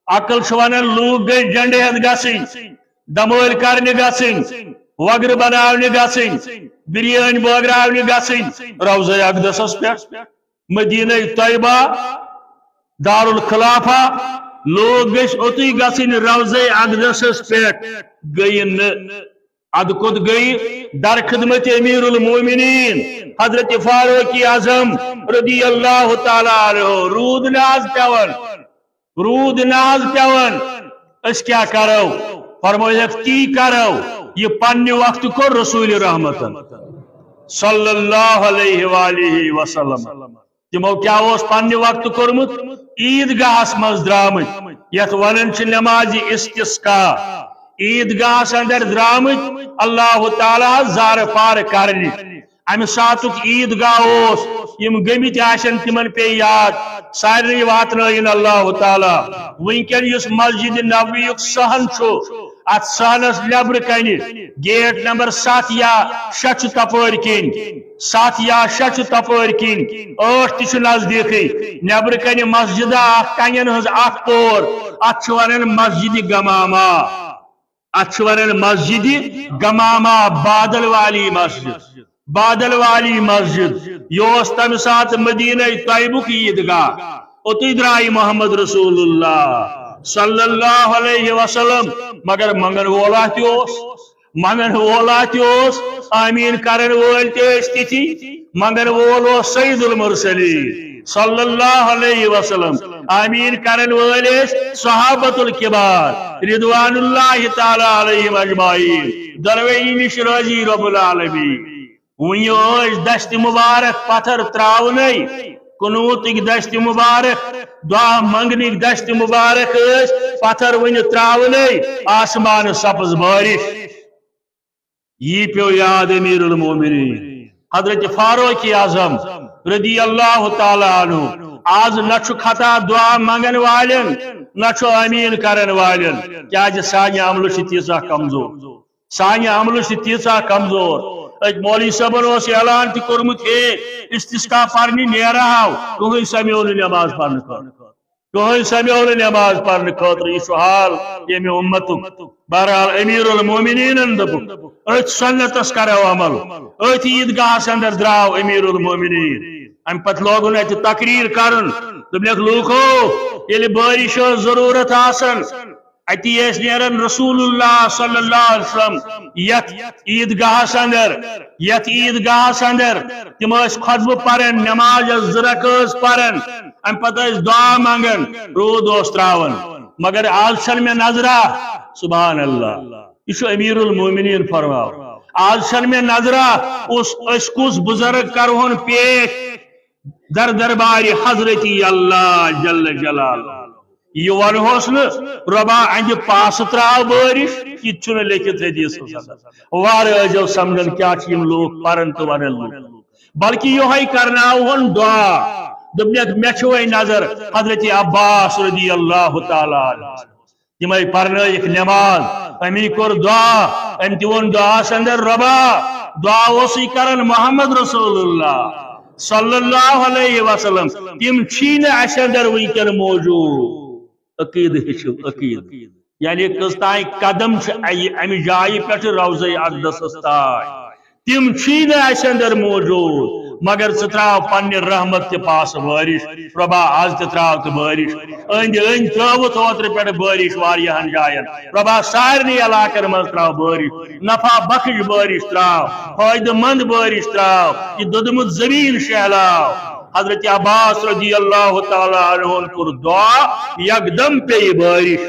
عقل چھِ ونان، لوٗکھ گٔے جنڈٕ ہٮ۪تھ گژھٕنۍ، دمٲلۍ کرنہِ گژھٕنۍ، وگرٕ بناونہِ گژھٕنۍ، بریٲنۍ بٲگراونہِ گژھٕنۍ روضہ اقدسس پٮ۪ٹھ۔ مدینہ طیبہ، دارالخلافہ، لوٗکھ گٔژھۍ اوٚتُے گژھٕنۍ روضہ اقدسس پٮ۪ٹھ، گٔیہِ نہٕ۔ ادٕ کوٚت گٔیہِ؟ در خدمت امیر المومنین حضرت فاروق اعظم رضی اللہ تعالیٰ عنہ۔ روٗد نہٕ آز پٮ۪وان، روٗد نہٕ آز پٮ۪وان، أسۍ کیٛاہ کرو؟ فرمٲیکھ، تی کرو یہِ پننہِ وقتہٕ کوٚر رسول رحمتن صلی اللہ علیہ وآلہ وسلم۔ تِمو کیٛاہ اوس پننہِ وقتہٕ کوٚرمُت؟ عیٖدگاہس منٛز درٛامٕتۍ، یتھ ونان چھِ نمازِ استسقا۔ عیٖدگاہس اندر درٛامٕتۍ اللہ تعالیٰ ہس زارٕ پار کرنہِ۔ امہِ ساتُک عیٖدگاہ اوس، یِم گٔمٕتۍ آسن تِمن پیٚیہِ یاد، سارنٕے واتنٲیِن اللہ تعالیٰ۔ وٕنکیٚن یُس مسجد نبویُک صحن چھُ، اتھ صحنس نیبرٕ کنہِ گیٹ نمبر ستھ یا شےٚ چھُ تپٲرۍ کِنۍ، ستھ یا شےٚ چھُ تپٲرۍ کِنۍ، ٲٹھ تہِ چھُ نزدیٖکٕے۔ نیبرٕ کنہِ مسجدہ اکھ، کنٮ۪ن ہٕنٛز اکھ پور، اتھ چھِ ونان مسجد گمامہ۔ اتھ چھِ ونان مسجد گمامہ، بادل والی مسجد، بادل والی مسجد۔ یہِ اوس تمہِ ساتہٕ مدینہ طیبُک عیٖدگاہ۔ اوٚتُے درٛایہِ محمد رسول اللہ صلی اللہ علیہ وسلم، مگر منگن وولا تہِ اوس، منگن وولا تہِ اوس، آمیٖن کرن وٲلۍ تہِ ٲسۍ تِتھی۔ منگن وول اوس سید المرسلین صلی اللہ علیہ وسلم، آمیٖن کرن وٲلۍ ٲسۍ صحابۃ الکبار رضوان اللہ تعالیٰ علیہم اجمعین، دۄنوٕنی نِش رٲضی رب العالمین۔ وُنہِ ٲسۍ دستِ مبارک پتھر تراونے، قنوتٕکۍ دستِ مبارک، دعا منگنٕکۍ دستِ مبارک ٲسۍ پتھر وُنہِ تراونے، آسمان سبز بارش۔ یی پیو یاد امیر المومنین حضرت فاروق اعظم رضی اللہ تعالیٰ عنہ۔ آز نہ چھُ خطا دعا منگن والٮ۪ن، نہ چھُ آمیٖن کرن والٮ۪ن، کیازِ سانہِ عملہٕ چھِ تیٖژاہ کمزور۔ سانہِ عملہٕ چھِ تیٖژاہ کمزور۔ أکۍ مولوی صٲبن اوس اعلان تہِ کوٚرمُت، ہے، استسقا پرنہِ نیرٕ ہاو، کٕہٕنۍ سمیو نہٕ نماز پرنہٕ خٲطرٕ۔ کٕہٕنۍ سمیو نہٕ نماز پرنہٕ خٲطرٕ۔ یہِ چھُ حال ییٚمہِ اُمتُک۔ بہرحال، امیر المومنینن دوٚپُکھ، أتھۍ سنتس کرو عمل، أتھۍ عیٖدگاہس اندر درٛاو امیر المومنین۔ امہِ پتہٕ لوگُن اتہِ تقریر کرُن، دوٚپنکھ، لوٗکو، ییٚلہِ بٲرِش ٲس ضروٗرت آسان، اتی ٲسۍ نیران رسول اللہ صلی اللہ علیہ وسلم یتھ عیٖدگاہس اندر، یتھ عیٖدگاہس اندر تِم ٲسۍ خطبہٕ پران، نماز ٲس زٕ رکٲژ پران، امہِ پتہٕ ٲسۍ دعا منگان، روٗد اوس تراوان۔ مگر آز چھنہٕ مےٚ نظرا، سبحان اللہ، یہ چھُ امیر المومنین فرماوان۔ آز چھنہٕ مےٚ نظرا اس، أسۍ کُس بزرگ کرہون پیش در دربارِ حضرتی اللہ جل جلالہ۔ یہ ونہوس نہٕ، رۄبا، اہندِ پاسہٕ تراو بٲرِش، یہِ تہِ چھُنہٕ لیکھِتھ حدیثس اندر۔ وارٕ ٲسۍزیو سمجھان کیٛاہ چھِ یِم لوٗکھ پران تہٕ ونان لوٗکھ۔ بلکہ یہوے کرناوہون دعا۔ دوٚپنکھ، مےٚ چھِ وۄنۍ نظر حضرت عباس رضی اللہ تعالیٰ عنہ۔ تِمے پرنٲیِکھ نماز، امی کوٚر دعا، أمۍ تہِ ووٚن دعاہس اندر، رۄبا، دعا اوسُے کران محمد رسول اللہ صلی اللہ علیہ وسلم، تِم چھی نہٕ اسہِ اندر وٕنکیٚن موجود۔ عقیدٕ ہیٚچھِو، عقیدٕ۔ یعنی کٔژ تام قدم چھِ اَیہِ، امہِ جایہِ پٮ۪ٹھ روضہ اقدسس تام۔ تِم چھی نہٕ اسہِ اندر موجود، مگر ژٕ تراو پننہِ رحمت تہِ پاسہٕ بٲرِش۔ رۄبا، از تہِ تراو تہٕ بٲرِش۔ أنٛدۍ أنٛدۍ ترٲوٕتھ اوترٕ پٮ۪ٹھ بٲرِش واریاہن جاین۔ رۄبا، سارنٕے علاقن منٛز تراو بٲرِش۔ نفع بخش بٲرِش تراو، فٲیدٕ مند بٲرِش تراو، یہِ دوٚدمُت زٔمیٖن شہلاو۔ حضرت عباس رضی اللہ تعالیٰ عنہن کوٚر دعا، یکدم پیٚیہِ بٲرِش۔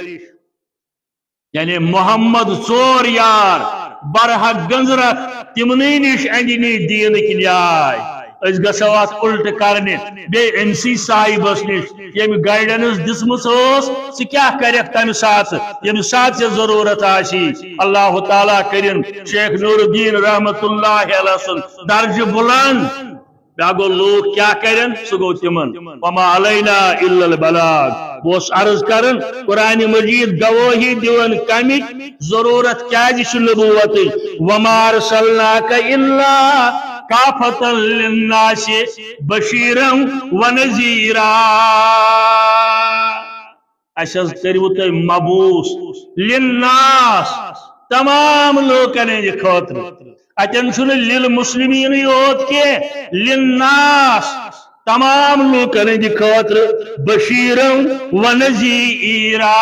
یعنی محمد ژور یار، برحق گنزرکھ، تِمنٕے نِش اندِ نی دیٖنٕکۍ نیاے۔ أسۍ گژھو اتھ الٹہٕ کرنہِ، بیٚیہِ أمسٕے صاحبس نِش، ییٚمۍ guidance دِژمٕژ ٲس، ژٕ کیٛاہ کرکھ تمہِ ساتہٕ، ییٚمہِ ساتہٕ ژےٚ ضروٗرت آسی۔ اللہ تعالیٰ کٔرِن شیخ نور الدین رحمت اللہ علیہ سُنٛد درجہٕ بلند۔ بیاکھ گوٚو، لوٗکھ کیٛاہ کرن، سُہ گوٚو تِمن۔ وما علینا الا البلاغ۔ بہٕ اوسُس عرض کران، قرآن مجید گوٲہی دِوان کمِچ، ضروٗرت کیٛازِ چھِ نبوتٕچ؟ وما ارسلناک الا کافة للناس بشیرا ونذیرا۔ اسہِ حظ کٔرِو تُہۍ مبعوث للناس، تمام لوٗکن ہٕنٛدِ خٲطرٕ۔ اتٮ۪ن چھُنہٕ للمسلمینٕے یوت کینٛہہ، للناس، تمام لوٗکن ہٕنٛدِ خٲطرٕ، بشیرا ونذیرا۔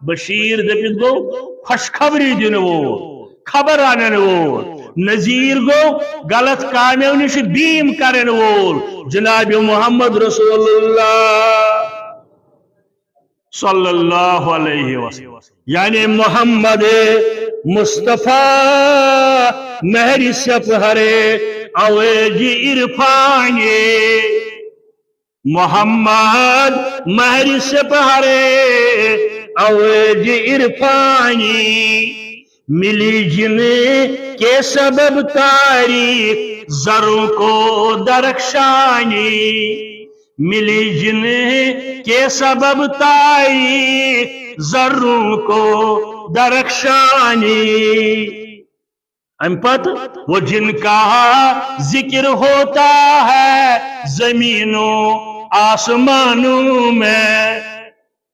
بشیر دٔپِتھ گوٚو خوشخبری دِنہٕ وول، خبر انن وول۔ نذیر گوٚو غلط کامیو نِش بیٖم کرن وول۔ جناب محمد رسول اللہ صلی اللہ علیہ وسلم، یعنی محمد مصطفیٰ مہر سپہر اوج عرفانی۔ محمد مہر سپہر اوج عرفانی، ملی جن کے سبب تاریخ زروں کو درخشانی، ملی جن کے سبب تاریخ زروں کو درخشانی۔ امہِ پتہٕ، وہ جن کا ذکر ہوتا ہے زمینوں آسمانوں میں،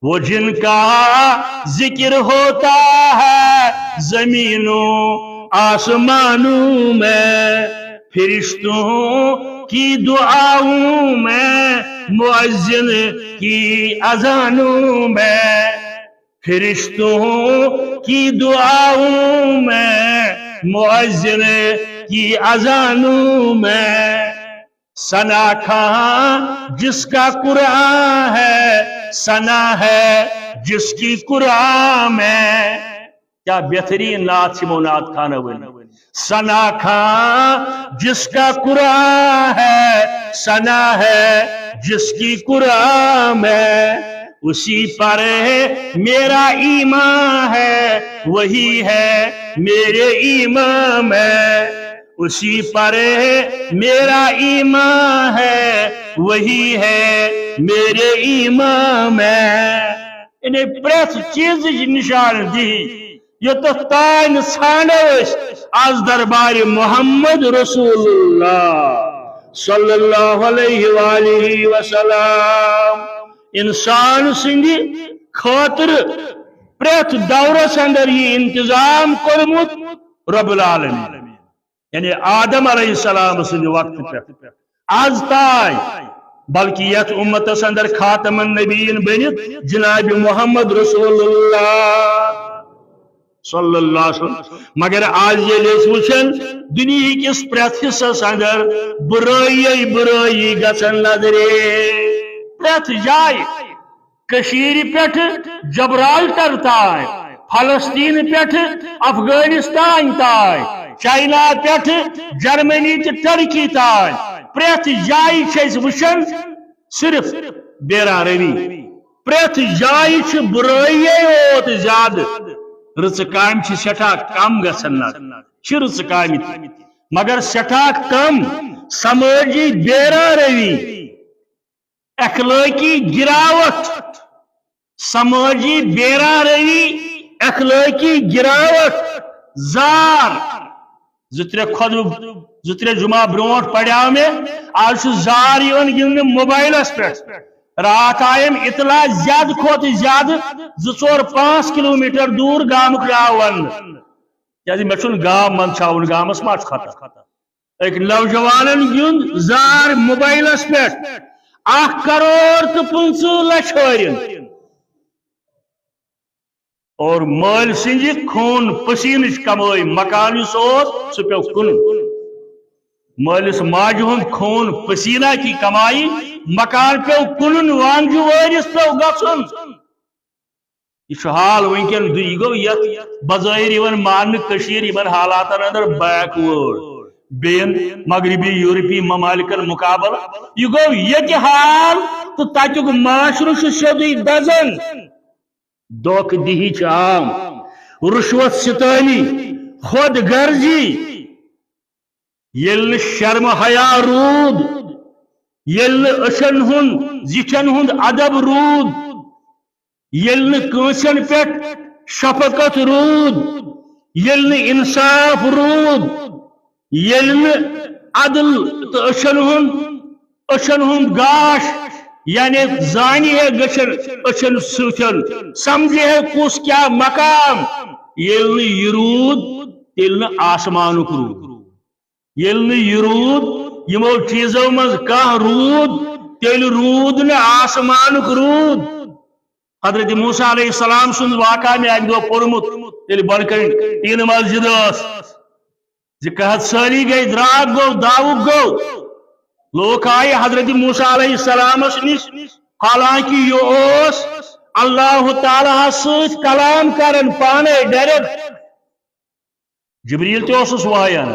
وہ جن کا ذکر ہوتا ہے زمینوں آسمانوں میں، فرشتوں کی دعاؤں میں، مؤذن کی اذانوں میں، فرشتوں کی دعاؤں میں، مؤذن کی اذانوں میں۔ ثنا خاں جس کا قرآن ہے، ثنا ہے جس کی قرآن میں۔ کیا بہترین نعت چھِ یِمو نعت خانو ؤنۍ۔ ثنا خاں جس کا قرآن ہے، ثنا ہے جس کی قرآن میں، اسی پر ہے میرا ایمان ہے، وہی ہے میرے ایمان میں، اسی پر ہے میرا ایمان ہے، وہی ہے میرے ایمان میں۔ یعنی پرٛٮ۪تھ چیٖزٕچ نِشاندِہی یوٚتَتھ تام ژھانڈو أسۍ از دربارِ محمد رسول اللہ صلی اللہ علیہ وآلہ وسلم۔ انسان سٕنٛدِ خٲطرٕ پرٛٮ۪تھ دورس اندر یہِ انتظام کوٚرمُت رب العالمین۔ یعنی آدم علیہ السلام سٕنٛدِ وقتہٕ پٮ۪ٹھ از تام، بلکہ یتھ امتس اندر خاتم النبیین بٔنِتھ جناب محمد رسول اللہ صلی اللہ علیہ وسلم۔ مگر از ییٚلہِ أسۍ وٕچھان دُنیہٕکِس پرٛٮ۪تھ حصس اندر بُرٲیی بُرٲیی گژھان نظرِ، پرٛٮ۪تھ جایہِ، کٔشیٖرِ پٮ۪ٹھ جبرالٹر تام، فلسطین پٮ۪ٹھ افغانستان تام، چائنا پٮ۪ٹھ جرمنی تہٕ ٹرکی تام، پرٛٮ۪تھ جایہِ چھِ أسۍ وٕچھان صرف بیرا روی۔ پرٛٮ۪تھ جایہِ چھِ بُرٲیی یوت زیادٕ، رٕژٕ کامہِ چھِ سٮ۪ٹھاہ کم گژھان۔ نہ چھِ رٕژٕ کامہِ تہِ، مگر سٮ۪ٹھاہ کم۔ سمٲجی بیرا روی، اخلٲقی گراوٹ، سمٲجی بیرا روی، اخلٲقی گراوٹ، زار۔ زٕ ترٛےٚ خۄطبہٕ، زٕ ترٛےٚ جمعہ برونٛٹھ پریو مےٚ، آز چھُ زار یِوان گِنٛدنہٕ موبایلس پٮ۪ٹھ۔ راتھ آیم اطلاع، زیادٕ کھۄتہٕ زیادٕ زٕ ژور پانٛژھ کلوٗمیٹر دوٗر گامُک ناو وننہٕ۔ کیازِ مےٚ چھُنہٕ گام منٛدچھاوُن، گامس ما چھُ خطر۔ أکۍ نوجوانن گیُنٛد زار موبایلس پٮ۪ٹھ، اکھ کرور تہٕ پٕنٛژٕہ لچھ ہٲرِن۔ اور مٲلۍ سٕنٛزِ خوٗن پسیٖنٕچ کمٲے مکان یُس اوس، سُہ پیوٚو کٕنُن۔ مٲلِس ماجہِ ہُنٛد خوٗن پسیٖنہ کی کمائی مکان پیوٚو کٕنُن، وانجہِ وٲرِس پیوٚو گژھُن۔ یہِ چھُ حال وٕنکیٚن، یہِ گوٚو یتھ بظٲہِر یِوان ماننہٕ کٔشیٖر یِمن حالاتن اندر بیک وٲرڈ، بیٚین مغربی یورپی ممالکن مقابلہٕ۔ یہِ گوٚو ییٚتہِ حال تہٕ تتیُک معاشرٕ چھُ سیوٚدُے دزان۔ دھوکہٕ دِہی چھِ عام، رُشوت ستٲنی، خود غرضی، ییٚلہِ نہٕ شرم حیا روٗد، ییٚلہِ نہٕ أچھن ہُنٛد، زِٹھٮ۪ن ہُنٛد ادب روٗد، ییٚلہِ نہٕ کٲنٛسٮ۪ن پٮ۪ٹھ شفقت روٗد، ییٚلہِ نہٕ انصاف روٗد، ییٚلہِ نہٕ عدل تہٕ أچھن ہُنٛد، أچھن ہُنٛد گاش، یعنی زانہِ ہے گٔچھن أچھن سۭتۍ، سمجھِ ہے کُس کیٛاہ مقام، ییٚلہِ نہٕ یہِ روٗد، تیٚلہِ نہٕ آسمانُک روٗد۔ ییٚلہِ نہٕ یہِ روٗد، یِمو چیٖزو منٛز کانٛہہ روٗد، تیٚلہِ روٗد نہٕ آسمانُک روٗد۔ حضرت موسیٰ علیہ السلام سُنٛد واقعہ مےٚ اَکہِ دۄہ پوٚرمُت، ییٚلہِ بۄنہٕ کَنہِ ٹیٖنہٕ مسجد ٲس، زِ قحط سٲلی گٔے، درٛاکھ گوٚو، داوُک گوٚو۔ لوٗکھ آیہِ حضرت موسیٰ علیہ السلامس نِش، حالانکہِ یہِ اوس اللہ تعالیٰ ہس سۭتۍ کلام کران پانے ڈائریکٹ۔ جبریل تہِ اوسُس وایان،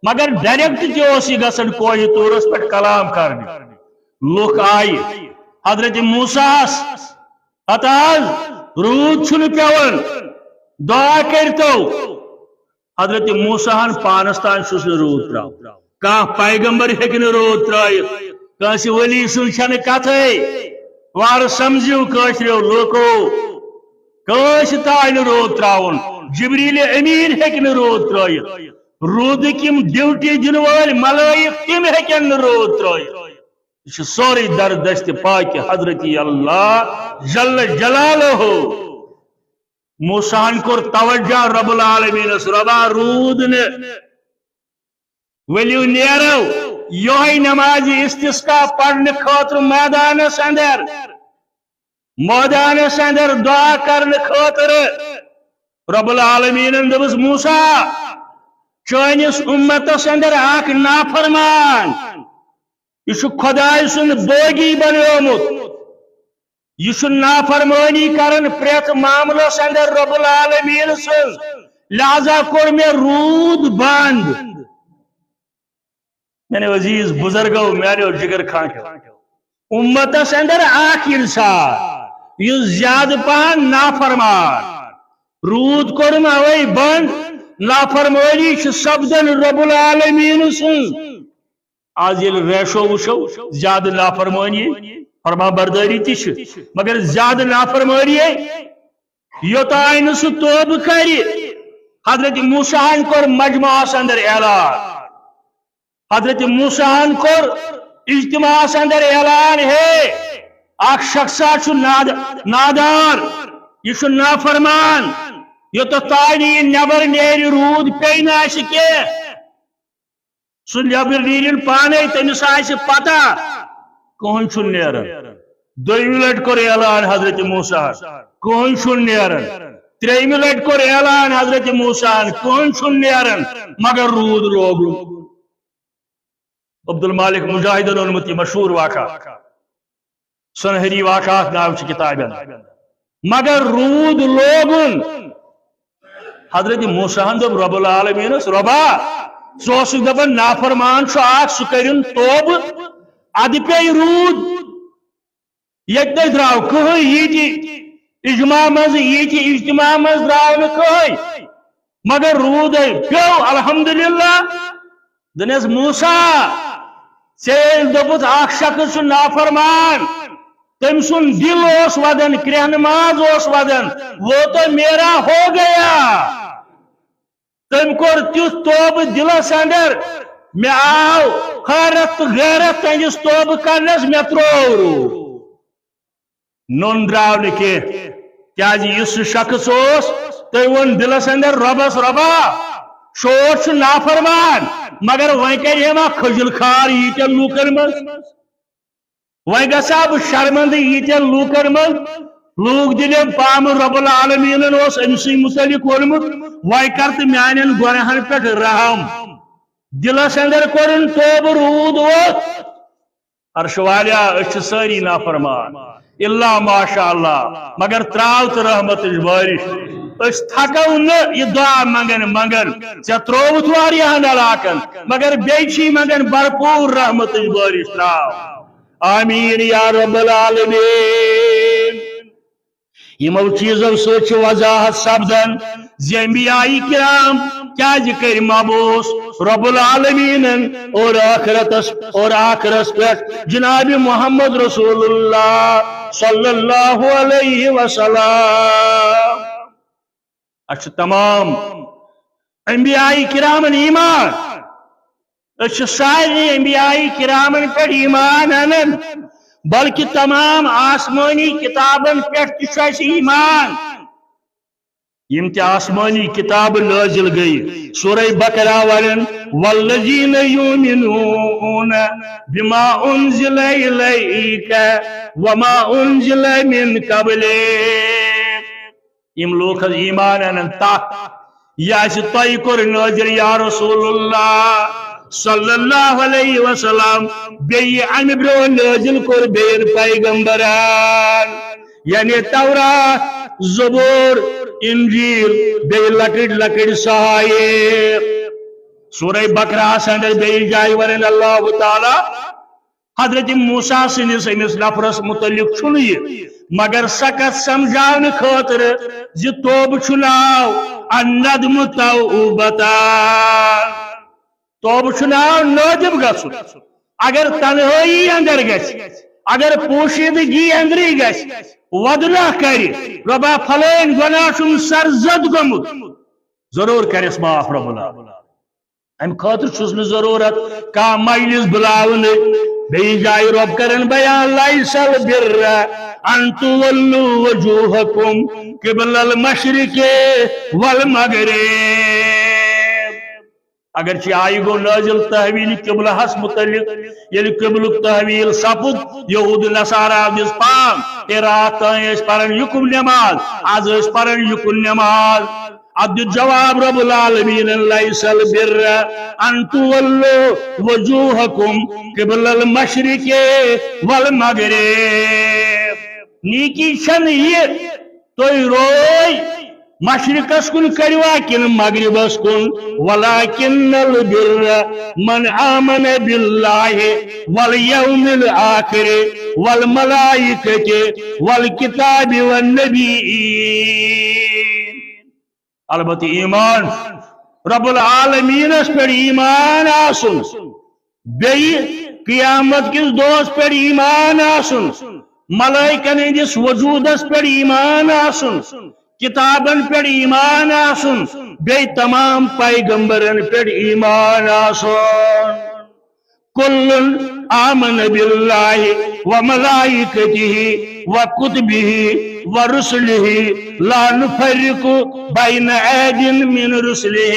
مگر ڈائریکٹ تہِ اوس یہِ گژھان کوہِ طورس پٮ۪ٹھ کلام کرنہِ۔ لُکھ آیہِ حضرت موسیٰ ہس، ہتا حظ، روٗد چھُنہٕ پٮ۪وان، دعا کٔرتو۔ حضرت موسیٰ ہن پانس تام چھُس نہٕ روٗد ترٛاوان۔ کانٛہہ پیغمبر ہیٚکہِ نہٕ روٗد ترٛٲوِتھ، کٲنٛسہِ ولی سٕنٛز چھَنہٕ کتھے۔ وارٕ سمجھِو کٲشرٮ۪و لوٗکو، کٲنٛسہِ تام نہٕ روٗد ترٛاوُن۔ جبریل امین ہیٚکہِ نہٕ روٗد ترٛٲوِتھ۔ روٗدٕکۍ یِم ڈیوٹی دِنہٕ وٲلۍ ملٲیِک، تِم ہیٚکن نہٕ روٗد ترٛٲوِتھ۔ یہِ چھُ سورُے در دست پاک حضرت اللہ جل جلالہ۔ موسیٰ ہن کوٚر توجہ رب العالمینس، ربا روٗد نہٕ، ؤلِو نیرو یۄہے نماز استسقا پرنہٕ خٲطرٕ مٲدانس اندر، مٲدانس اندر دعا کرنہٕ خٲطرٕ۔ رب العالمینن دوٚپُس، موسیٰ، چٲنِس اُمتس اندر اکھ نافرمان، یہِ چھُ خۄداے سُنٛد بٲغی بنیومُت۔ یہِ چھُ نافرمٲنی کران پرٛٮ۪تھ معاملس اندر رب العالمین سٕنٛز، لہذا کوٚر مےٚ روٗد بنٛد۔ میانیو عزیز بزرگو، میانیو جگر کھانٹو، اُمتس اندر اکھ انسان یُس زیادٕ پہن نافرمان، روٗد کوٚرُن اوے بنٛد، نافرمٲنی چھِ سپدان رب العالمین سٕنٛز۔ آز ییٚلہِ ریشو وٕچھو، زیادٕ نافرمٲنی، فرما بردٲری تہِ چھِ، مگر زیادٕ نافرمٲنی، یوٚتام نہٕ سُہ توبہٕ کرِ۔ حضرت موسیٰ ہن کوٚر مجمعس اندر اعلان، حضرت موسیٰ ہن کوٚر اجتماعس اندر اعلان، ہے، اکھ شخصا چھُ ناد-، نادار، یہِ چھُ نافرمان، یوٚتتھ تام نہٕ یہِ نٮ۪بر نیرِ، روٗد پیٚیہِ نہٕ اَسہِ کینٛہہ۔ سُہ نٮ۪بر نیرِن پانے، تٔمِس آسہِ پتہ، کٕہٕنۍ چھُنہٕ نیران۔ دوٚیمہِ لٹہِ کوٚر اعلان حضرت موسیٰ ہن، کٕہٕنۍ چھُنہٕ نیران۔ ترٛیٚیمہِ لٹہِ کوٚر اعلان حضرت موسیٰ ہن، کٕہٕنۍ چھُنہٕ نیران، مگر روٗد لوگُن۔ عبدالمالک مجاہدن اوٚنمُت یہِ مشہوٗر واقعہ۔ سُنہری واقعات ناو چھِ کِتابہِ اندر۔ مگر روٗد لوگُن، حضرت موسیٰ ہن دوٚپ رب العالمینس، رۄبا، ژٕ اوسُکھ دپان نافرمان چھُ اکھ، سُہ کٔرِن توبہٕ، ادٕ پیٚیہِ روٗد۔ ییٚتہِ نَے درٛاو کٕہٕنۍ، ییٚتہِ اجماع منٛز، ییٚتہِ اجتماع منٛز درٛاو نہٕ کٕہٕنۍ، مگر روٗدے پیوٚو، الحمدللہ۔ دَپنَس، موسیٰ، ژےٚ ییٚلہِ دوٚپُتھ اکھ شخص چھُ نافرمان، تٔمۍ سُنٛد دِل اوس وَدان، کرٛیٚہنہٕ ماز اوس وَدان، وہ تو میرا ہو گیا۔ تٔمۍ کوٚر تیُتھ توبہٕ دِلس اندر، مےٚ آو حٲرت تہٕ غیرت تہنٛدِس توبہٕ کرنس، مےٚ ترٛوو روٗد۔ نوٚن درٛاو نہٕ کینٛہہ، کیازِ یُس سُہ شخص اوس، تٔمۍ ووٚن دِلس اندر رۄبس، رۄبا، شور چھُ نافرمان، مگر وۄنۍ کرِ ہے ما کھجل خار ییٖتٮ۪ن لوٗکن منٛز؟ وۄنۍ گژھٕ ہا بہٕ شرمندٕ ییٖتٮ۪ن لوٗکن منٛز، لوٗکھ دِنٮ۪م پامہٕ، رب العالمیٖنن اوس أمۍ سٕے مُتعلق ووٚنمُت، وۄنۍ کر تہٕ میانٮ۪ن گۄناہن پٮ۪ٹھ رحم۔ دِلس اندر کوٚرُن توبہٕ، روٗد ووٚتھ۔ عرشہٕ والیا، أسۍ چھِ سٲری نافرمان، الا ماشاء اللہ، مگر تراو تہٕ رحمتٕچ بٲرِش۔ أسۍ تھکو نہٕ یہِ دعا منگن منگن، ژےٚ ترٛووُتھ واریاہن علاقن، مگر بیٚیہِ چھی منگن بھرپوٗر رحمتٕچ بٲرِش تراو۔ آمین یا رب العالمین۔ یِمو چیٖزو سۭتۍ چھِ وضاحت سپدان زِ انبیاء کرام کیازِ کٔرۍ مبعوث رب العالمینن اور آخرتس، اور آخرس پٮ۪ٹھ جناب محمد رسول اللہ صلی اللہ علیہ وسلم۔ اَسہِ چھُ تمام انبیاء کرامن ایمان۔ أسۍ چھِ سارنٕے انبیاء کرامن پٮ۪ٹھ ایمان انان، بلکہ تمام آسمٲنی کتابن پٮ۪ٹھ تہِ چھُ اَسہِ ایمان۔ یِم تہِ آسمٲنی کتابہٕ نٲزِل گٔیہِ، سورہ بقرہ ونان، والذین یؤمنون بما انزل الیک وما انزل من قبلک۔ یِم لوٗکھ حظ ایمان انن تتھ، یہِ اسہِ تۄہہِ کوٚر نٲزِل یا رسول اللہ صلی اللہ علیہ وسلم، بیٚیہِ امہِ برونٛہہ نٲزِل کوٚر بیٚین پیغمبرن، یعنی تورات، زبور، انجیل، بیٚیہِ لۄکٕٹۍ لۄکٕٹۍ صحائف۔ سورہ بقرہ ہس اندر بیٚیہِ جایہِ ونان اللہ تعالیٰ، حضرت موسیٰ سٕنٛدِس أمِس نفرس متعلق چھُنہٕ یہِ، مگر سخت سمجھاونہٕ خٲطرٕ زِ توبہٕ چھُ ناو الندم توبتان۔ توبہٕ چھُ ناو نٲدِم گژھُن۔ اگر تنہٲیی اندر گژھِ، اگر پوشیدگی اندرٕے گژھِ، وۄدنہ کرِ، رۄبا فلٲنۍ گۄناہ چھُم سر زد گوٚمُت، ضروٗر کرٮ۪س معاف رب العالمین۔ امہِ خٲطرٕ چھُس نہٕ ضروٗرت کانٛہہ مجلس بُلاونٕچ۔ بیٚیہِ جایہِ رۄب کرن بیان، لیس البر ان تولوا وجوہکم قبل المشرق والمغرب۔ اگر چی آیہِ گوٚو نٲزِل تحویل قبلہس متعلق، ییٚلہِ قبلُک تحویل سپُد، یہود نصارہ دِژ پام، ہے راتھ تام ٲسۍ پران یُکُن نماز، از ٲسۍ پران یُکُن نماز۔ اتھ دیُت جواب رب العالمینن، لیس البر ان تولوا وجوہکم قبل المشرق والمغرب۔ نیکی چھنہٕ یہِ تُہۍ روے مشرقس کُن کٔرِوا کِنہٕ مغربس کُن؟ ولکن البر من آمن باللہ والیوم الآخر والملائکۃ والکتاب والنبیین۔ البتہ ایمان، رب العالمینس پٮ۪ٹھ ایمان آسُن، بیٚیہِ قیامت کِس دۄہس پٮ۪ٹھ ایمان آسُن، ملائکن ہٕنٛدِس وجودس پٮ۪ٹھ ایمان آسُن، کتابن پٮ۪ٹھ ایمان آسُن، بیٚیہِ تمام پیغمبرن پٮ۪ٹھ ایمان آسُن۔ کل آمن باللہ وملائکتہ وکتبہ ورسلہ لا نفرق بین احد من رسلہ۔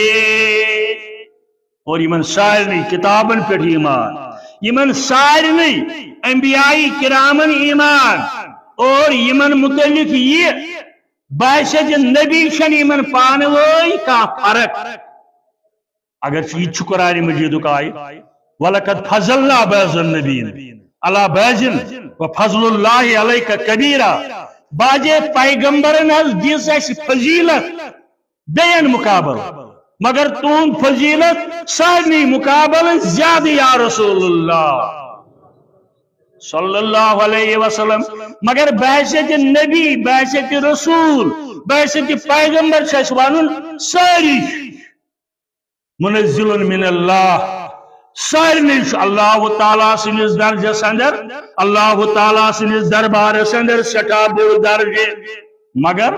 اور یِمن سارنٕے کتابن پٮ۪ٹھ ایمان، یِمن سارنٕے انبیاء کرامن ایمان، اور یِمن متعلق یہِ باسہِ زِ نبی چھنہٕ یِمن پانہٕ وٲنۍ کانٛہہ فرق۔ اگر یہِ تہِ چھُ قرآن مجیدُک آیہِ، ولقد فضلنا بعض النبیین علی بعض وفضل اللہ علیک کبیرا۔ بعضے پیغمبرن حظ دِژ اَسہِ فضیلت، بیٚین مقابل، مگر تُہُنٛد فضیلت سارنٕے مقابل زیادٕ یا رسول اللہ صلی اللہ علیہ وسلم۔ مگر بحیثیت نبی، بحیثیت رسول، بحیثیت پیغمبر چھُ اَسہِ وَنُن سٲری منزل من اللہ، سارنٕے چھُ اللہ تعالیٰ سٕنٛدِس درجس اندر، اللہ تعالیٰ سٕنٛدِس دربارس اندر سٮ۪ٹھاہ بوٚڑ درجہٕ۔ مگر